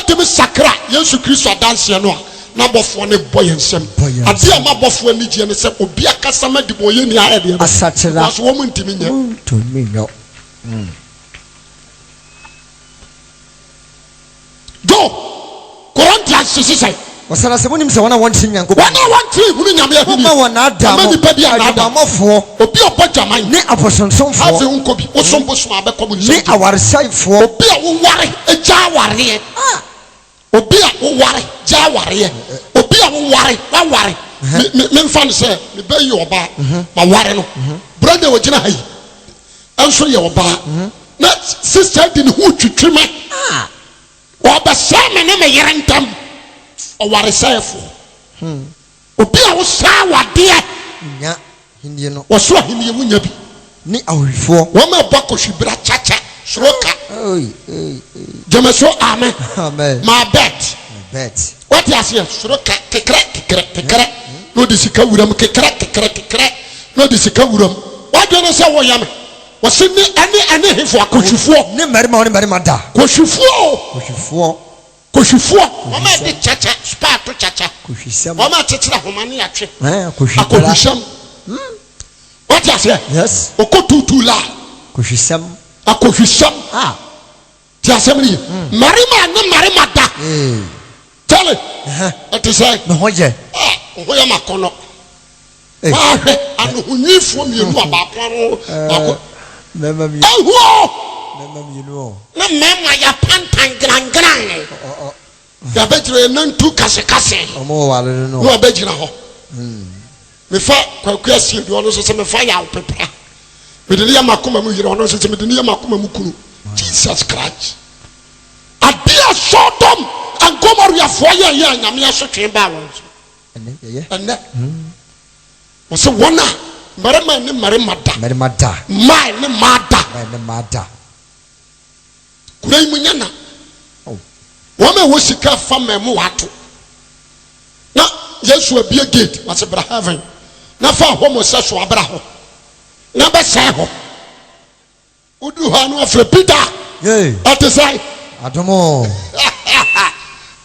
tumi sakra Yesu Kristo adanseɛ no a, na abɔfoɔ no bɔ yɛn nsam. Adeɛ a ɛma abɔfoɔ ani gyeɛ ne sɛ obi akasa ma debɔnyɛni ayɛ deɛ bɛn? Because wɔn ntumi nyɛ. Wɔntumi nyɛ. Joe, Corinthians sisi sɛn? Wɔsɛ na sɛ monim sɛ wɔn a wɔnte Nyankopɔn. Wɔn a wɔnte hunu Nyame ahenni. Momma wɔn nnaadaa mo. Ɛmma nipa bi annaadaa. Adwamammɔfoɔ. Obi a ɔbɔ dwaman. Ne abosonsomfoɔ. Afei wonkɔ bi. Wosom bosom a bɛkɔ bonsam Ne awaresɛefoɔ. Obi a woware gya awareɛ. Ah. Obi a woware gya awareɛ. Obi a woware waware. Me me memfa no sɛ me ba yi yɛ ɔbaa. Maware no. Brenda a ɔgyina ha yi nso yɛ ɔbaa. Na sista di ne ho twitwi me. Ah. Ɔbɛsɛe me ne me yere ntam. Ɔwaresɛefoɔ. Obi a wosɛe awadeɛ. Nya ahennie no. Ɔsoro ahennie wonya bi. Ne ahohwifoɔ. Wɔn a ɛbɔ akɔhwibra kyakya soro ka. Gyeme so amen. Amen. My bet. My bet. Wate aseɛ soro ka kekrɛ kekrɛ kekrɛ na ɔde sika wuram kekrɛ kekrɛ kekrɛ na ɔde sika wuram. Wadwene sɛ woyɛ me. Wɔse ne ɛne ɛne hefo akɔhwifoɔ. Ne mmarima wɔne mmarima da. Kɔhwifoɔ o. Kɔhwifoɔ. Kɔhwifoɔ. Wɔn a ɛde kyakya spaa to kyakya. Kɔhwisɛm. Wɔn a kyekyere ahoma ne atwe. Ɛɛ kɔhwibra. Akɔhwisɛm. Wate aseɛ? Yes. Ɔkɔ tuutuu laa. Kɔhwisɛm. Akɔhwisɛm. Ah. Ti asɛm no ye. Mmarima ne mmarima da. Ee. Tell Ɛte sɛ. Me ho yɛ. Ah, wo ho yɛ ma kɔnɔ. Wahwɛ anohonwifoɔ mmienu a baako ano baako. Mmarima mmienu. Ehu o. Mmarima mmienu o. Na mmarima yɛ pantan grangran. Yɛabɛgyina yɛn nantu kasekase. Wɔn wɔ ware no no. Na wɔabɛgyina hɔ. Mefa Kwaku Asiedu ɔno nso sɛ mefa Yaw Pepra. Mede ne yɛ m'akoma mu yere ɔno nso sɛ mede ne yɛ m'akoma mu kunu. Jesus Christ. Adeɛ a Sodom and Gomorrahfoɔ yɛɛ yɛ a Nyame asotwee baa wɔn so. Ɛnɛ. Wɔsɛ wɔn a mmarima ne mmarima da. Mmarima da. Mmaa ne mmaa da. Mmaa ne mmaa da. Kura yi mu nyɛ na. Wɔn a ɛwɔ sika fa mmamu ato. Na Yesu abie gate wɔsɛ bra heaven. Na fa homosexual bra hɔ. Na bɛsɛe hɔ. Woduru hɔ a na wafrɛ Peter. Ɛte sɛn? Adom o.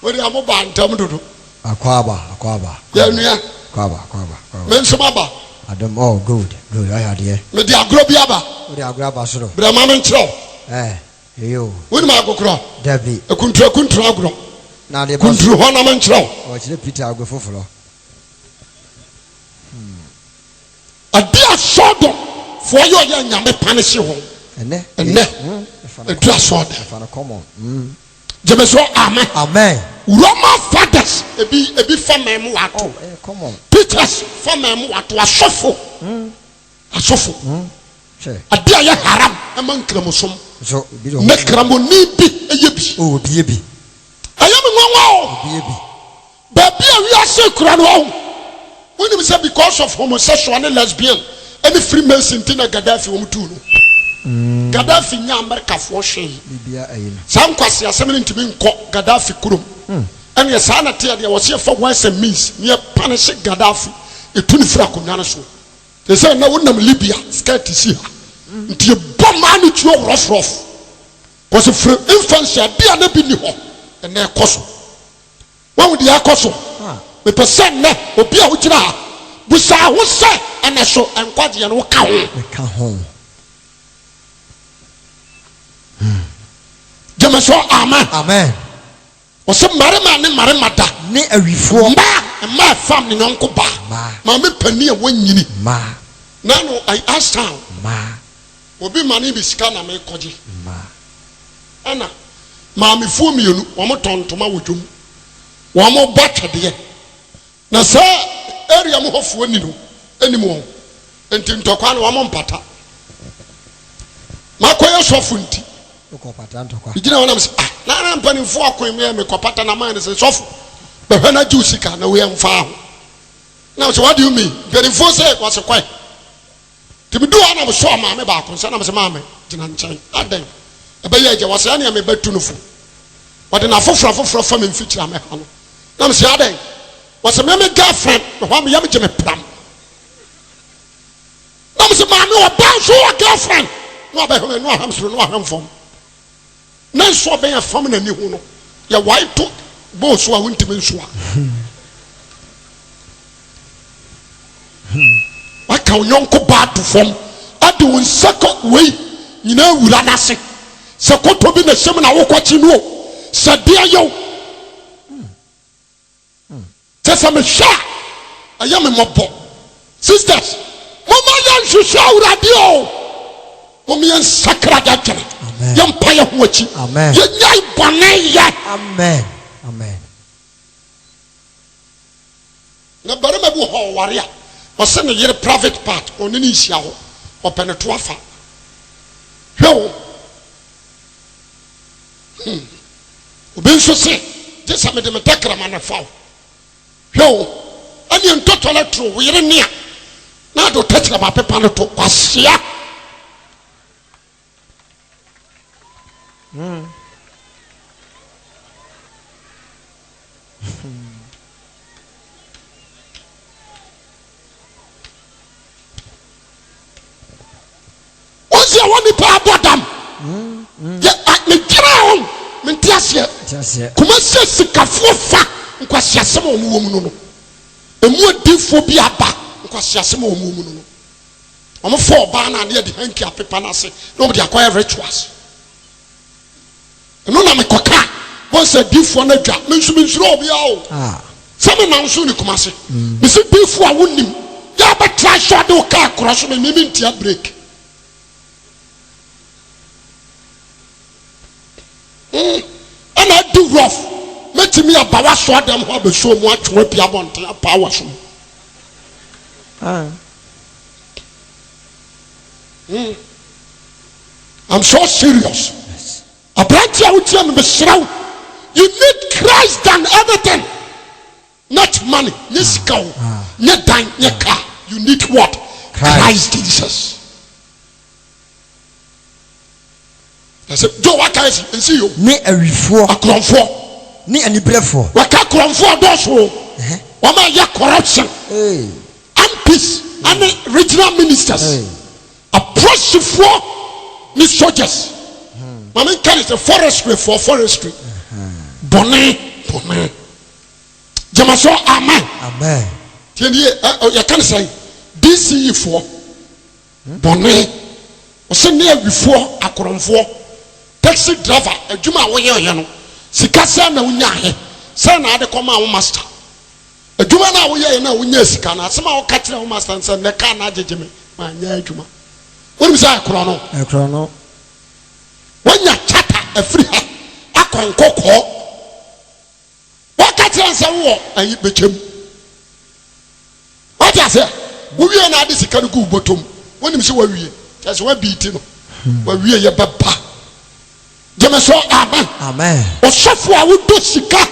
Wode a mo baa ntɛm dodo. Akwaaba, akwaaba. Yɛn nua. Akwaaba, akwaaba, akwaaba. Me nso maba. Adom, oh good, good, ayɛ adeɛ. Mede agorɔ bi aba. Wode agorɔ aba soro. Brɛ ma menkyerɛ wo. Eh, eye o. Wonim agokorɔ? Dabi. Akunturu akunturu agorɔ. Na ade ba so. Kunturu hɔ na menkyerɛ wo. Ɔkyerɛ Peter agorɔ foforɔ. Hmm. Ade a Sodom foɔ yɛ ɔyɛ nyame panehye wɔn. Ɛnɛ. Ɛnɛ. Ɛdu asɔɔdɛm. Ɛfa no common. Gyeme so amen. Amen. Roman fathers ebi ebi fa mɛn mu ato. Oh, ɛyɛ common. Teachers fa mɛn mu ato asɔfo. Asɔfo. Hwɛ. Ade a yɛ haram ɛma nkramosom. So ebi de Ne kramoni bi ɛyɛ bi. Oh, obi yɛ bi. Ɔbɛyɛ bi. Baabi a wiase kura no wahu. Wonim sɛ because of homosexual ne lesbian ne freemason nti na Gaddafi wɔn tuu no. Gaddafi nyɛ Amerikafoɔ hwee. Biribiara ayi no. Saa nkwaseasɛm no ntumi nkɔ Gaddafi kurom. Ɛneɛ saa na ɛteɛ deɛ wɔse yɛfa ways and means na yɛ punish Gaddafi yɛtu no firi akonnwa no so. Te sɛ nnɛ wonam Libya skirt si ha nti yɛbɔ mmaa no tuo rough rough. Cause firi infancy adeɛ a na bi nni hɔ ɛnɛ ɛkɔ so. Wahu deɛ ɛrekɔ so? Mepɛ sɛ nnɛ obi a wogyina ha busa ho sɛ ɛnɛ so nkwagyeɛ no woka ho? Meka ho. Gyeme so amen. Amen. Ɔsɛ mmarima ne mmarima da. Ne awifoɔ. Mmaa mmaa ɛfam ne yɔnko ba. Mmaa. Maame panin a wanyini. Mmaa. Nano I ask town. Mmaa. Obi ma ne bi sika na mekɔgye. Mmaa. Ɛna maamefoɔ mmienu, wɔtɔn ntoma wɔ dwom. Wɔbɔ atwɛdeɛ. Na saa area mu hɔfoɔ ni no nim wɔn. Nti ntɔkwa no wɔn mpata. Makɔyɛ sɔfo nti. Megyina hɔ na mesɛ ah na na mpanimfoɔ ako meɛ mekɔpata na maa no sɛ sɔfo bɛhwɛ na gye wo sika na wei ɛmfaa ho. Na mesɛ what do you mean? Mpanimfoɔ sɛ wɔse kɔe. Nti meduu hɔ na mesɔɔ maame baako nsa na mese, Maame, gyina nkyɛn. Adɛn? Ɛbɛyɛ agya. Wɔse, ɛneɛ me ba tu no fo. Wɔde no afoforɔ afoforɔ fa me mfikyiri a mɛha no. Na mese, adɛn? Wɔse, me me girlfriend, mehɔ a me yam gye me pram. Na mese, maame, ɔbaa nso wɔ girlfriend. Na wabɛhwɛ me, na wahwɛ me soro, na wahwɛ me fam. Na nso ɔbɛn afam n'ani ho no yɛ wae to bɔɔ so a wontumi nsoa. Waka wo yɔnko ba ato fam ade wo nsa kɔ wei nyinaa wura n'ase. Sɛ kɔtɔ bi na ɛhyɛ mu na wokɔkye no o, sɛ deɛ yɛ o. Kyɛ sɛ mehwɛ a ɛyɛ me mmɔbɔ. Sisters, momma yɛnhwehwɛ Awurade o. Momma yɛnsakra yɛadwene. Yɛmpa yɛn ho akyi. Yɛnyae bɔne yɛ. Amen. Amen. Na barima bi wɔ hɔ a ɔware a, ɔsɛ ne yere private part, ɔne ne nhyia hɔ. Ɔpɛ ne to afa. Hwɛ o. Hmm. Obi nso se, gye sɛ mede me tɛkrɛma na ɛfa wo. Hwɛ o, ɛneɛ ntɔ tɔlɛtoro, wo yere nea na ade wo tɛkyerɛma apepa no to, kwasea. Hmm. Wɔn sɛ wɔn nipa abɔ dam. Yɛ a medwene ho mente aseɛ. Kumasi asikafoɔ fa nkwasiasɛm a wɔn wɔ mu no no. Emu adiifoɔ bi aba nkwasiasɛm a wɔn wɔ mu no no. Wɔn fa ɔbaa no a ne yɛde hanky apepa no ase na wɔn de akɔyɛ rituals. Ɛno na mekɔka a wɔn sɛ diifoɔ no adwa. Me nso mensuro obiara o. Ah. Sɛ me nam so ne Kumasi. Mese diifoɔ a wonim yɛ abɛtra sɛ ɔde wo kaa korɔ so me me mentia break. Ɛna adi rough. Mɛtumi aba w'asɔɔ dɛm hɔ abɛsuo mu atwe wo apia abɔnten apaa w'aso mu. Ah. I'm so serious. Aberante a wotia me mesrɛ wo. You need Christ than everything. Not money, nye sika o, nye dan, nye car. You need what? Christ Jesus. Ɛsɛ Joe waka esi nsi yo. Ne awifoɔ. Akorɔmfoɔ. Ne aniberefoɔ. Waka akorɔmfoɔ dɔɔso o. Wɔn a yɛ corruption. MPs ɛne regional ministers. Apolisifoɔ ne soldiers. Maame nka ne sɛ forestry foɔ forestry. Bɔne bɔne. Gyama so amen. Amen. Tiɛ nie yɛka ne sɛn DCE foɔ. Bɔne. Ɔsɛ ne awifoɔ, akorɔmfoɔ, taxi driver, adwuma a woyɛeɛ no, sika sɛn na wonyaeɛ? Sɛn na ade kɔmaa wo master? Adwuma no a woyɛeɛ no a wonyaa sika no, asɛm a woka kyerɛɛ wo master no sɛ, nnɛ kaa no agyegye me, manyɛ adwuma. Wonim sɛ ɛkorɔ no? Ɛkorɔ no. Woanya charter afiri ha akɔ Nkɔkɔɔ. Waka kyerɛ no sɛ wowɔ ayi bɛkyɛm. Wate aseɛ? Wowie na ade sika no gu wo bɔtɔ mu. Wonim sɛ wawie. Kyerɛ sɛ wabiiti no. Wawie yɛ bɛba. Gyeme so amen. Amen. Ɔsɔfo a wodɔ sika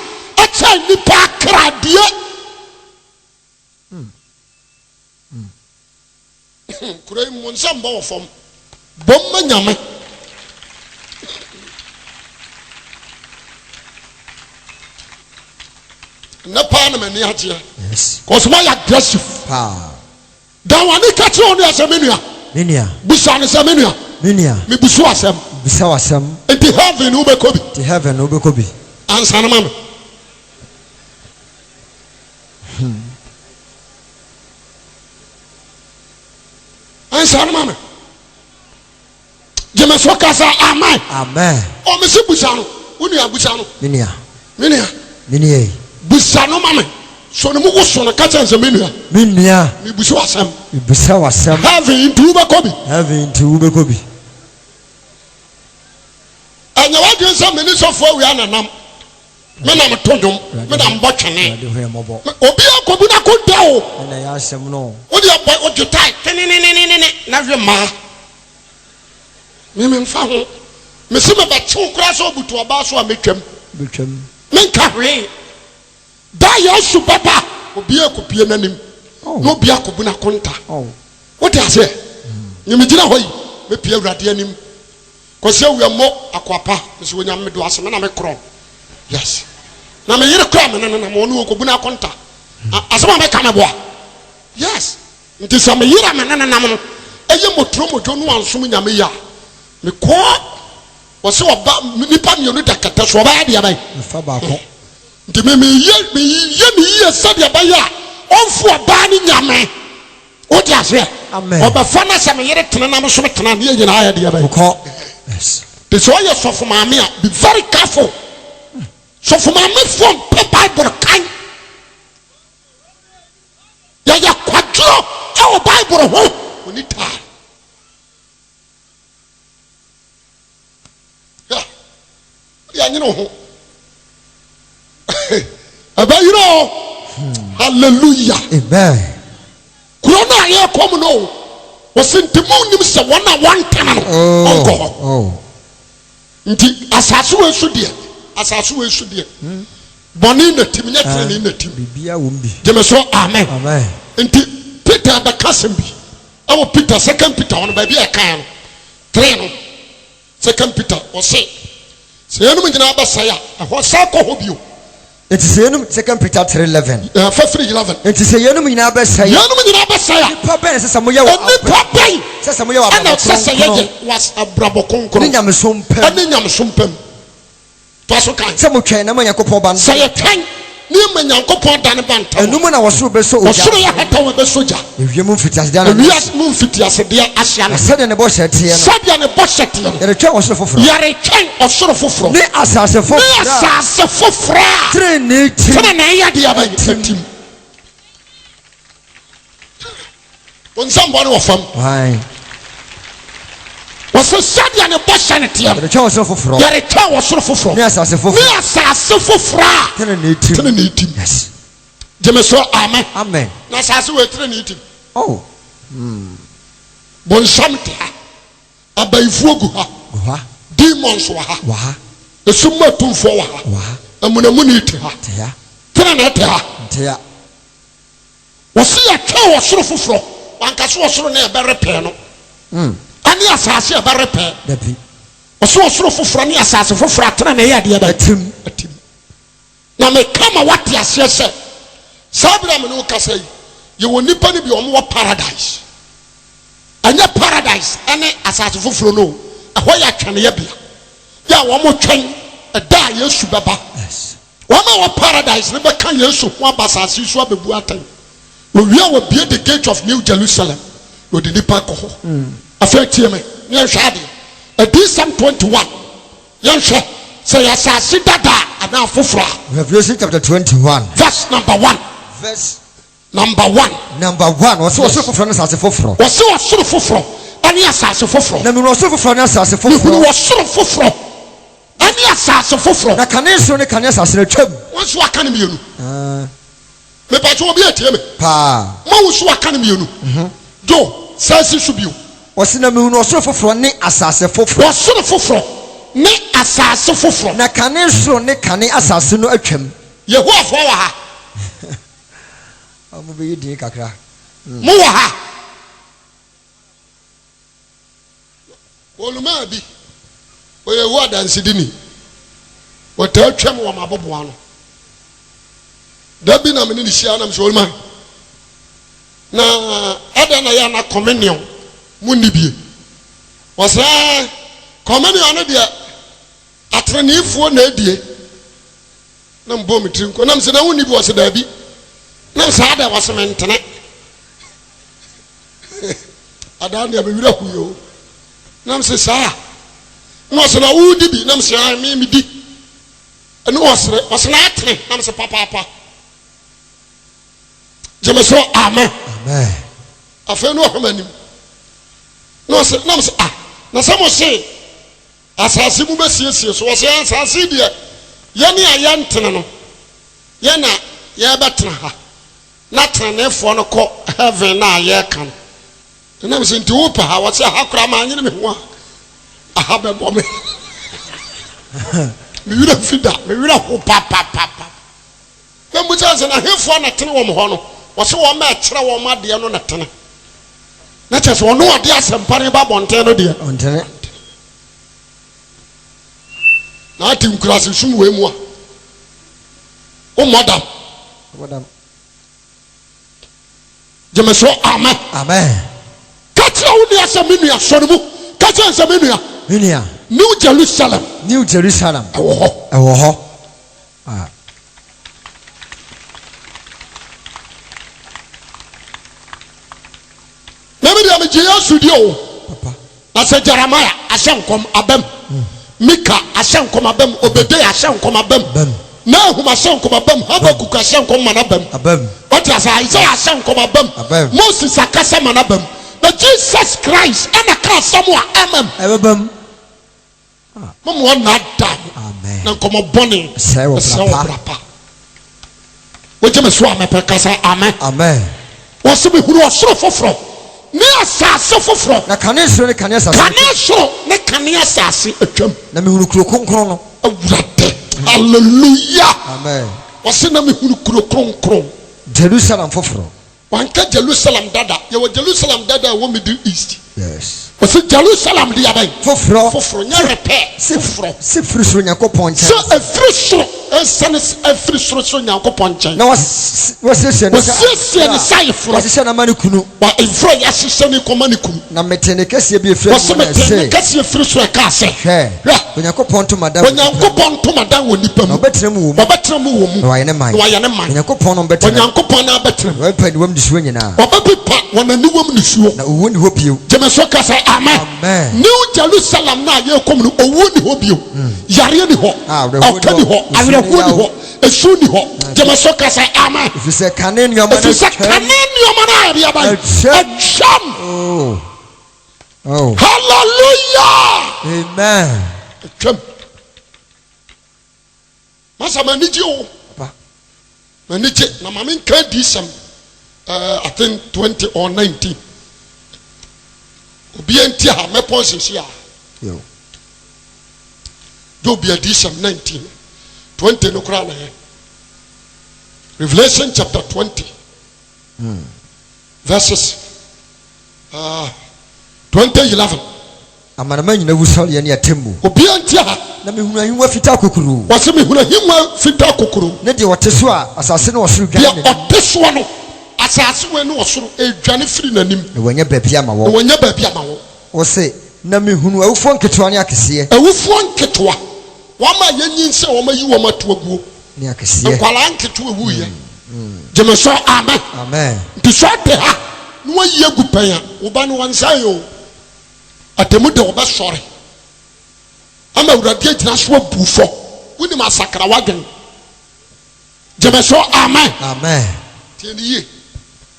kyɛn nnipa akradeɛ. Kuro yi mo nsa mbɔ wɔ fam. Bom ma Nyame. Nnɛ paa na m'ani agyeɛ. Yes. Cause moayɛ aggressive. Paa. Dan w'ani ka kyerɛ onua sɛ, Me nua. Me nua. Bisa no sɛ, Me nua. Me nua. Mebusu asɛm. Bisa wo asɛm. Nti heaven no wobɛkɔ bi? Nti heaven no wobɛkɔ bi? Ansa no ma me. Ansa no ma me. Gyeme so ka sɛ amen. Amen. O mese busa no. Wo nua busa no. Me nua. Me nua. Me nua yi. Busa no ma me. So ne mu woso no ka kyerɛ sɛ me nua. Me nua. Mebusa w'asɛm. Mebusa w'asɛm. Heaven nti wobɛkɔ bi. Heaven nti wobɛkɔ bi. Ɛnyɛ w'adwene sɛ me ne sɔfo awia na nam. Me na meto dwom. Me na mbɔ twene. Obi akɔbu no akonta o. Ɛna ɛyɛ asɛm no. Wode abɔ wo dwetae tenenenenene na hwe mmaa. Me memfa ho. Mese mebɛkye wo koraa sɛ wobutu ɔbaa so a mɛtwam. Bɛtwam. Menka hwee. Da Yesu bɛba a, obiara kɔpie n'anim na obiara kɔbu n'akonta. Wote aseɛ? Ne megyina hɔ yi, mɛpie Awurade anim. Kwasi Awia mmɔ akoa pa. Mese Onyame medo ase me na me korɔn. Yes. Na me yere koraa me ne no nam ɔno ɔkɔbu n'akonta. Asɛm a mɛka mɛboa. Yes. Nti sɛ me yere a me ne no nam no ɛyɛ motro modwo no ansom Nyame yi a, mekɔɔ wɔse ɔba nipa mmienu da kɛtɛ so ɔbɛyɛ deɛ bɛn? Mɛfa baako. Nti me meyɛ meyɛ ne yie sɛdeɛ ɛbɛyɛ a ɔmfo ɔbaa ne Nyame. Wote aseɛ? Amen. Ɔbɛfa na sɛ me yere tena na me nso metena ne yɛ nyinaa yɛ deɛ bɛn? Wokɔ. Yes. Te sɛ ɔyɛ sɔfo maame a be very careful. Sɔfo maame foɔ mpɛ Bible kan. Yɛyɛ kwadworɔ wɔ Bible ho. Ɔni taa. Hwɛ, wode anyene wo ho. Ɛbɛyerɛ o. Hallelujah. Amen. Kuro no a yɛrekɔ mu no o, wɔsi nti mo nim sɛ wɔn a wɔntene no oh, ɔnkɔ hɔ. Oh. Nti asase wei so deɛ, asase wei so deɛ, hmm. bɔne na tim, nyɛ tenenee na tim. Biribiara wɔ mu bi. Gyeme so amen. Amen. Nti Peter bɛka asɛm bi ɛwɔ Peter, second Peter hɔ no baabi a ɛkaa no, three no. Second Peter, ɔse, sɛ yeinom nyinaa bɛsɛe a, ɛhɔ san kɔ hɔ bio. Enti sɛ yeinom, Second Peter 3:11. Ɛɛ, fa firi 11. Enti sɛ yeinom nyinaa bɛsɛe a. Yeinom nyinaa bɛsɛe a. Nnipa bɛn na ɛsɛ sɛ moyɛ wɔ Nnipa bɛn sɛ sɛ moyɛ wɔ ɛna abrabɔ ɛsɛ sɛ kronkron yɛyɛ wɔ abrabɔ kronkron ne nyamesom pa mu. ɛne nyamesom pa mu? Toa so kan. Sɛ motwɛn na ma Nyankopɔn ba no. Sɛ yɛtwɛn na yɛma Nyankopɔn da no ba ntɛm a. Ɛno mu na ɔsoro bɛsɔ ogya. Ɔsoro yɛ hataw a ɛbɛsɔ gya. Na ewiem mfitiasedeɛ ano Na wiase mu mfitiasedeɛ ahye Na ano. sɛdeɛ ne bɔhyɛ teɛ no. Sɛdeɛ ne bɔhyɛ teɛ no. Yɛretwɛn ɔsoro foforɔ. Yɛretwɛn ɔsoro foforɔ. Ne asase foforɔ Ne a. asase foforɔ a. Tenenee tim. Tenenee yɛ deɛ bɛn? Atim. Wo nsɛmbɔ no wɔ fam. Wɔsɛ sɛdeɛ ne bɔhyɛ no teɛ no. Yɛretwɛn ɔsoro foforɔ. Yɛretwɛn ɔsoro foforɔ. Ne asase foforɔ. Ne asase foforɔ a. Tenenee tim. Tenenee tim. Yes. Gyeme so amen. Amen. Na asase wɔ tenenee tim. Oh. Bonsam te ha. Abayifoɔ gu ha. Gu ha. Demons wɔ ha. Wɔ ha. Esum mu atumfoɔ wɔ ha. Wɔ ha. Amunamuni te ha. Te ha. Tenenee te ha. Te ha. Wɔse yɛtwɛn ɔsoro foforɔ, wanka sɛ ɔsoro ne ɛbɛrepɛɛ no, ɛne asase a ɛbɛrepɛɛ. Dabi. Ɔse ɔsoro foforɔ ne asase foforɔ a tenenee yɛ adeɛ bɛn? Atim. Atim. Na meka ma woate aseɛ sɛ, saa berɛ a me ne wo kasa yi, yɛwɔ nnipa no bi a wɔwɔ paradise. Ɛnyɛ paradise ɛne asase foforɔ no o, ɛhɔ yɛ atwɛneɛ bea. Yɛ a wɔtwɛn ɛda a Yesu bɛba. Yes. Wɔn a wɔ Paradise no bɛka Yesu ho aba asase yi so abɛbu atɛn. Wɔwie a wɔbue the gate of New Jerusalem na wɔde nnipa akɔ hɔ. Afei tie me na yɛnhwɛ adeɛ. Adiyisɛm 21, yɛnhwɛ sɛ ɛyɛ asase dada anaa foforɔ a. Revelation chapter 21. Verse number 1. Verse Number 1. Number 1. Wɔse ɔsoro foforɔ ne asase foforɔ. Wɔse ɔsoro foforɔ ne asase foforɔ. Na mehunu ɔsoro foforɔ ne asase foforɔ. Mehunu ɔsoro foforɔ ne asase foforɔ. Na kane soro ne kane asase no atwam. Wɔn nso aka no mmienu. Mepatwa obi atie me. Paa. Mo nso aka no mmienu. Jo, san si so bio. Ɔsi na mehunu ɔsoro foforɔ ne asase foforɔ. Ɔsoro foforɔ ne asase foforɔ. Na kane soro ne kane asase no atwam. Yehowafoɔ wɔ ha? Wɔn bɛyɛ din kakra. Mo wɔ ha? Olumaa bi, ɔyɛ Yehowa Dansedini. Ɔtaa twam wɔ m'aboboa ano. Da bi na me ne no hyia na mesɛ Olumaa, na adɛn na yɛ na communion mo nni bie? Ɔsɛ communion no deɛ atreneefoɔ na adie. Na mebɔɔ me tiri nko na mesɛ na wonni bi? Ɔsɛ daabi. Na mesɛ adɛn? Ɔsɛ mentene. Adaa deɛ me werɛ hui o. Na mese saa. Na ɔse na wodi bi? Na mese ae me medi. Ɛne ɔsere ɔse na atene. Na mese papaapa. Gye me so amen. Amen. Afei na ɔhwɛ m'anim. Na ɔse na mese ah na sɛ mo se asase mu bɛsiesie so. Ɔse asase deɛ yɛne a yɛntene no yɛ na yɛbɛtena ha. Na treneefoɔ no kɔ heaven no a yɛreka no. Ɛna mese nti wopɛ ha? Wɔse aha koraa manyene me ho a aha bɛbɔ me. Me werɛ mfi da, me werɛ ho papapapa. Na mbusa sɛ na hefoɔ na tene wɔn hɔ no? Wɔse wɔn ma ɛkyerɛ wɔn adeɛ no na tene. Na kyerɛ sɛ ɔno ɔde asɛmpa no ba abɔnten no deɛ. Ɔntene. Na ate nkurase sum wei mu a. Wommɔ dam. Wommɔ dam. Gyeme so amen. Amen. Ka kyerɛ wo nua sɛ me nua sɔre mu. Ka kyerɛ sɛ me nua. Me nua. New Jerusalem. New Jerusalem. Ɛwɔ hɔ. Ɛwɔ hɔ. Ah. Na me deɛ megye Yesu di o. Na sɛ Jeremiah ahyɛ nkɔm abam, Mika ahyɛ nkɔm abam, Obadiah ahyɛ nkɔm abam, Nahum ahyɛ nkɔm abam, Habakuk ahyɛ nkɔm ma no abam. Wate ase? Isaiah ahyɛ nkɔm abam, Moses akasa ma no abam. Na Jesus Christ ɛna ka asɛm a ɛmam. Ɛbɛbam. Mama wɔnnaadaa mo, na nkɔmmɔ bɔne sɛe wɔ bra pa. Wogye me so a mɛpɛ ka sɛ amen. Amen. Wɔsi mehunu ɔsoro foforɔ ne asase foforɔ. Na kane soro ne kane asase. Kane soro ne kane asase atwam. Na mehunu kuro kronkron no. Awurade, hallelujah. Amen. Wɔsi na mehunu kuro kronkron. Jerusalem foforɔ. Wanka Jerusalem dada. Yɛwɔ Jerusalem dada a ɛwɔ Middle East. Yes. Ɔsi Jerusalem de abɛn. Foforɔ. Foforɔ nyɛ repair. Foforɔ. Sɛ firi soro Nyankopɔn nkyɛn. Sɛ efiri soro esiane efiri soro soro Nyankopɔn nkyɛn. Na wasiesie ne sɛ. Wasiesie ne sɛ ayeforɔ. Wahyehyɛ no ama ne kunu. Wa ayeforɔ a yɛahyehyɛ no kɔma ne kunu. Na metee nne kɛseɛ bi efiri Wɔsi ahennwa no a metee nne ɛse. kɛseɛ firi soro ɛkaa sɛ. Hwɛ. Hwɛ. Onyankopɔn ntomadan wɔ nnipa mu. Onyankopɔn ntomadan wɔ nnipa mu. Na ɔbɛtena mu wɔ mu. Ɔbɛtena mu wɔ mu. Na wayɛ ne man. Na wayɛ ne man. Onyankopɔn no bɛtena mu. Onyankopɔn no abɛtena mu. Na ɔbɛpepa aniwam nisuo nyinaa. Ɔbɛpepa wɔn aniwam nisuo. Na owuo nni hɔ bio. Gyeme so ka sɛ amen. Amen. New Jerusalem no a yɛrekɔ mu no, owuo nni hɔ bio. Yareɛ nni hɔ. Awerɛhoɔ Ɔka nni hɔ. Awerɛhoɔ nni hɔ. Esu nni hɔ. Gyeme so ka sɛ amen. Ɛfiri sɛ kane nneɛma no Ɛfiri sɛ atwam. kane nneɛma no a ɛde aba yi, Atwam. atwam. Oh. Oh. Hallelujah! Amen. Atwam. Masa m'ani gye o. Papa. M'ani gye na ma menka adiyisɛm uh, I think 20 or 19. Obi nti ha mɛpɔn sisi a. Yo. Gye obi adiyisɛm 19. 20 no koraa na yɛ. Revelation chapter 20. Mm. Verses uh, 2011. Amanaman nyinaa wusɔreɛ ne atemmuo. Obiara ntie ha. Na mehunuu ahennwa fitaa kokuroo. Wɔse mehunuu ahennwa fitaa kokuroo. Ne deɛ ɔte soɔ a asase ne ɔsoro dwane Deɛ n'anim. ɔte soɔ no, asase wei ne ɔsoro redwane firi n'anim. Na wɔanya baabi ama Na wɔn. wɔanya baabi ama wɔn. Wɔse, na mehunuu awufoɔ nketewa ne akɛseɛ. Awufoɔ nketewa, wɔn a yɛnyinsɛn wɔn ayi wɔn ato aguo. Ne akɛseɛ. Nkwadaa nketewa wuiɛ. Gyeme so amen. Amen. Nti sɛ ɔte ha na wayi agu pɛn a, wo ba no ɔnsan o. Atemmu de wɔbɛsɔre ama Awurade agyina so abu fɔ. Wonim asakra w'adwene. Gyeme so amen. Amen. Tie ne yie.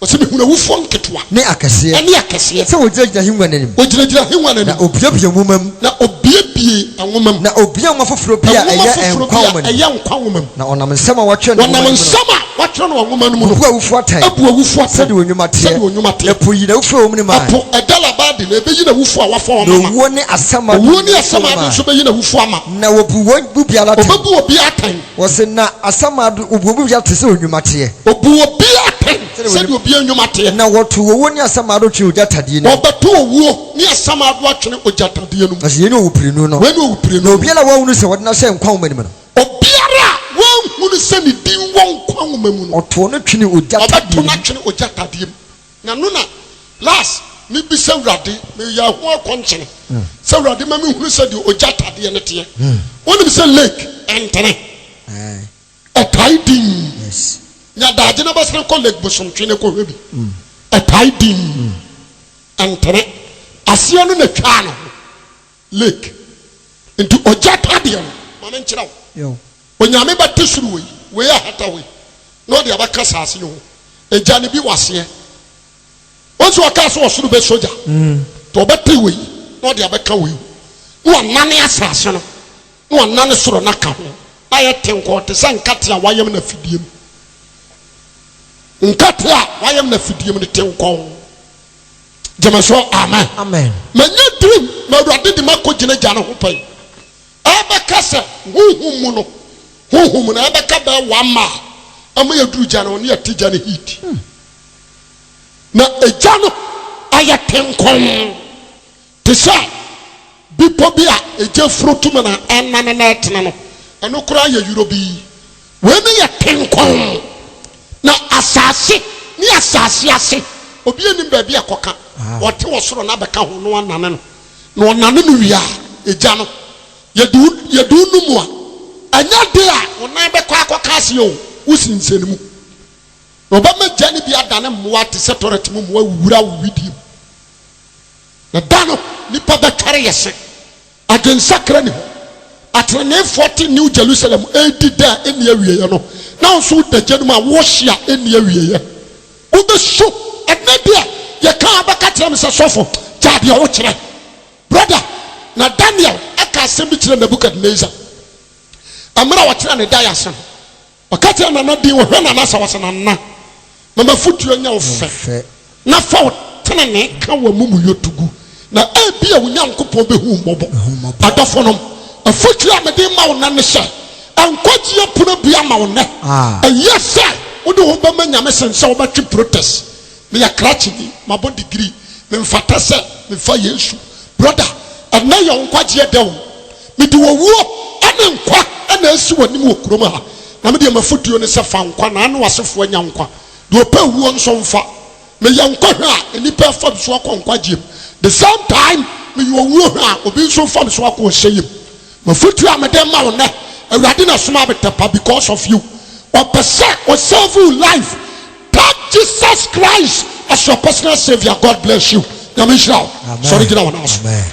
Ɔse mehunu awufoɔ nketewa. Ne akɛseɛ. Ɛne akɛseɛ. Sɛ wɔgyinagyina ahennwa no anim. Wɔgyinagyina ahennwa no anim. Na ɔbuebue nwoma mu. Na ɔbuebue nwoma mu. Na ɔbuee nwoma foforɔ bi a Nwoma ɛyɛ foforɔ nkwa bi a nwoma no mu. ɛyɛ nkwa nwoma mu. Na ɔnam nsɛm a wɔatwerɛ no nwoma Wɔnam no mu no. nsɛm a wɔatwerɛ no wɔ nwoma no mu no. Bubuu awufoɔ atɛn. Abu awufoɔ atɛn. Sɛdeɛ wɔn nnwuma teɛ. Sɛdeɛ wɔn nnwuma teɛ. Na po yii n'awufoɔ a ɛwɔ mu no mae. Ɛpo, ɛda Labadi no, ɛbɛyi n'awufoɔ a wɔafa wɔn Na ama. owuo ne Asamando Owuo ne yii n'awufoɔ no Asamando mae. nso bɛyi n'awufoɔ ama. Na wɔbuu wɔn mu biara atɛn. Ɔbɛbu obiara atɛn. Wɔse, na Asamando, wɔbuu wɔn mu biara te sɛ wɔn nnwuma teɛ. Ɔbuu obiara atɛn sɛdeɛ obiara nnwuma teɛ. Na wɔtoo owuo ne Asamando twenee ogya tadeɛ no mu. Wɔbɛto owuo ne Asamando atwene ogya tadeɛ no mu. Na sɛ yei ne owuprenu no. Wei ne owuprenu Na no. obiara a wɔanhunu sɛ wɔde no ahyɛ nkwa nwoma no mu no. Obiara a wɔanhunu sɛ ne din wɔ nkwa nwoma mu no. Ɔtoo no twenee ogya tadeɛ Wɔbɛto no no mu. atwene ogya tadeɛ mu. Na no na last me bisa Awurade, me yɛ ho akɔnkyene sɛ Awurade ma me hunu sɛ deɛ ogya tadeɛ no teɛ. Wonim sɛ lake ɛntene, ɛtae din. Nya daagye na bɛsene kɔ Lake Bosomtwe na kɔhwɛ bi. Ɛtae din, ɛntene. Aseɛ no na twaa ne ho. Lake. Nti ogya tadeɛ no, ma me nkyerɛ wo. Onyame bɛte soro wei, wei ahata wei, na ɔde abɛka saase yi ho. Egya no bi wɔ aseɛ. Wɔn sɛ ɔkaa sɛ ɔsoro bɛsɔ gya. Nti ɔbɛte wei, na ɔde abɛka wei ho. Na wanane asaase no, na wanane soro no aka ho. Na ayɛ tenkɔɔ te sɛ nkate a wayam no afidie mu. Nkate a wayam no afidie mu no tenkɔɔ. Gyeme so amen. Amen. Manya dream ma Awurade de makɔ gyina gya no ho pɛn. Ɛbɛka sɛ honhom mu no, honhom mu no ɛbɛka bɛɛ one mile ama yɛduru gya no ho ne yɛte gya no heat. Na egya no ayɛ tenkɔn te sɛ bepɔ bi a egya furo tumi na ɛnane na ɛtene no, ɛno koraa yɛ yorobii. Wei no yɛ tenkɔn, na asase ne asase ase, obi nnim baabi a ɛkɔka. Ɔte wɔ soro na abɛka ho na wanane no, na ɔnane no wie a, egya no, yɛde wo, yɛde wo no mu a, ɛnyɛ de a wo nan bɛkɔ akɔka aseɛ o, wosinsɛn mu. Na ɔbɛma gya no bi adane mmoa te sɛ tɔrɛt mu mmoa wura wo wedeɛ mu. Na da no, nnipa bɛtware yɛ se. Adwensakra nni hɔ. Atreneefoɔ te New Jerusalem redi da a ɛnni awieɛ no, na wo nso woda gya no mu a worehye a ɛnni awieɛ. Wobɛsu. Ɛnnɛ deɛ, yɛka a wobɛka kyerɛ me sɛ, Sɔfo, gyaa deɛ wokyerɛ. Brɔda, na Daniel ka asɛm bi kyerɛɛ Nebukadnesar mmerɛ a ɔkyerɛɛ ne daeɛ ase no. Ɔka kyerɛɛ Nana din, ɔhwɛ Nana sɛ ɔse, Nana, ma m'afotuo nyɛ wo fɛ, na fa wo tenenee ka w'amumuyɔ to gu, na ebia wo Nyankopɔn bɛhu wo mmɔbɔ. Adɔfonom, afotuo a mede rema wo nnɛ ne sɛ, nkwagyeɛ pono abue ama wo nnɛ. Ɛyɛ sɛ wode wo ho bɛma Nyame sen sɛ wobɛtwe protest. Meyɛ krakyeni, mabɔ degree, memfata sɛ mefa Yesu. Brɔda, ɛnnɛ yɛ wo nkwagyeɛ da o. Mede owuo ne nkwa na asi w'anim wɔ kurom ha, na me deɛ m'afotuo ne sɛ fa nkwa na ne w'asefoɔ anya nkwa. Deɛ ɔpɛ owuo nso mfa. Meyɛ nkwa hwɛ a nnipa refa me so akɔ nkwagyeɛ mu, the same time meyɛ owuo hwɛ a obi nso refa me so akɔ ɔsɛeɛ mu. M'afotuo a mede rema wo nnɛ, Awurade na ɛsomaa me tɛpa because of you. Ɔpɛ sɛ ɔ save wo life. Take Jesus Christ as your personal saviour. God bless you. Nyame nhyira wo. Sɔre gyina wo nan so. Amen.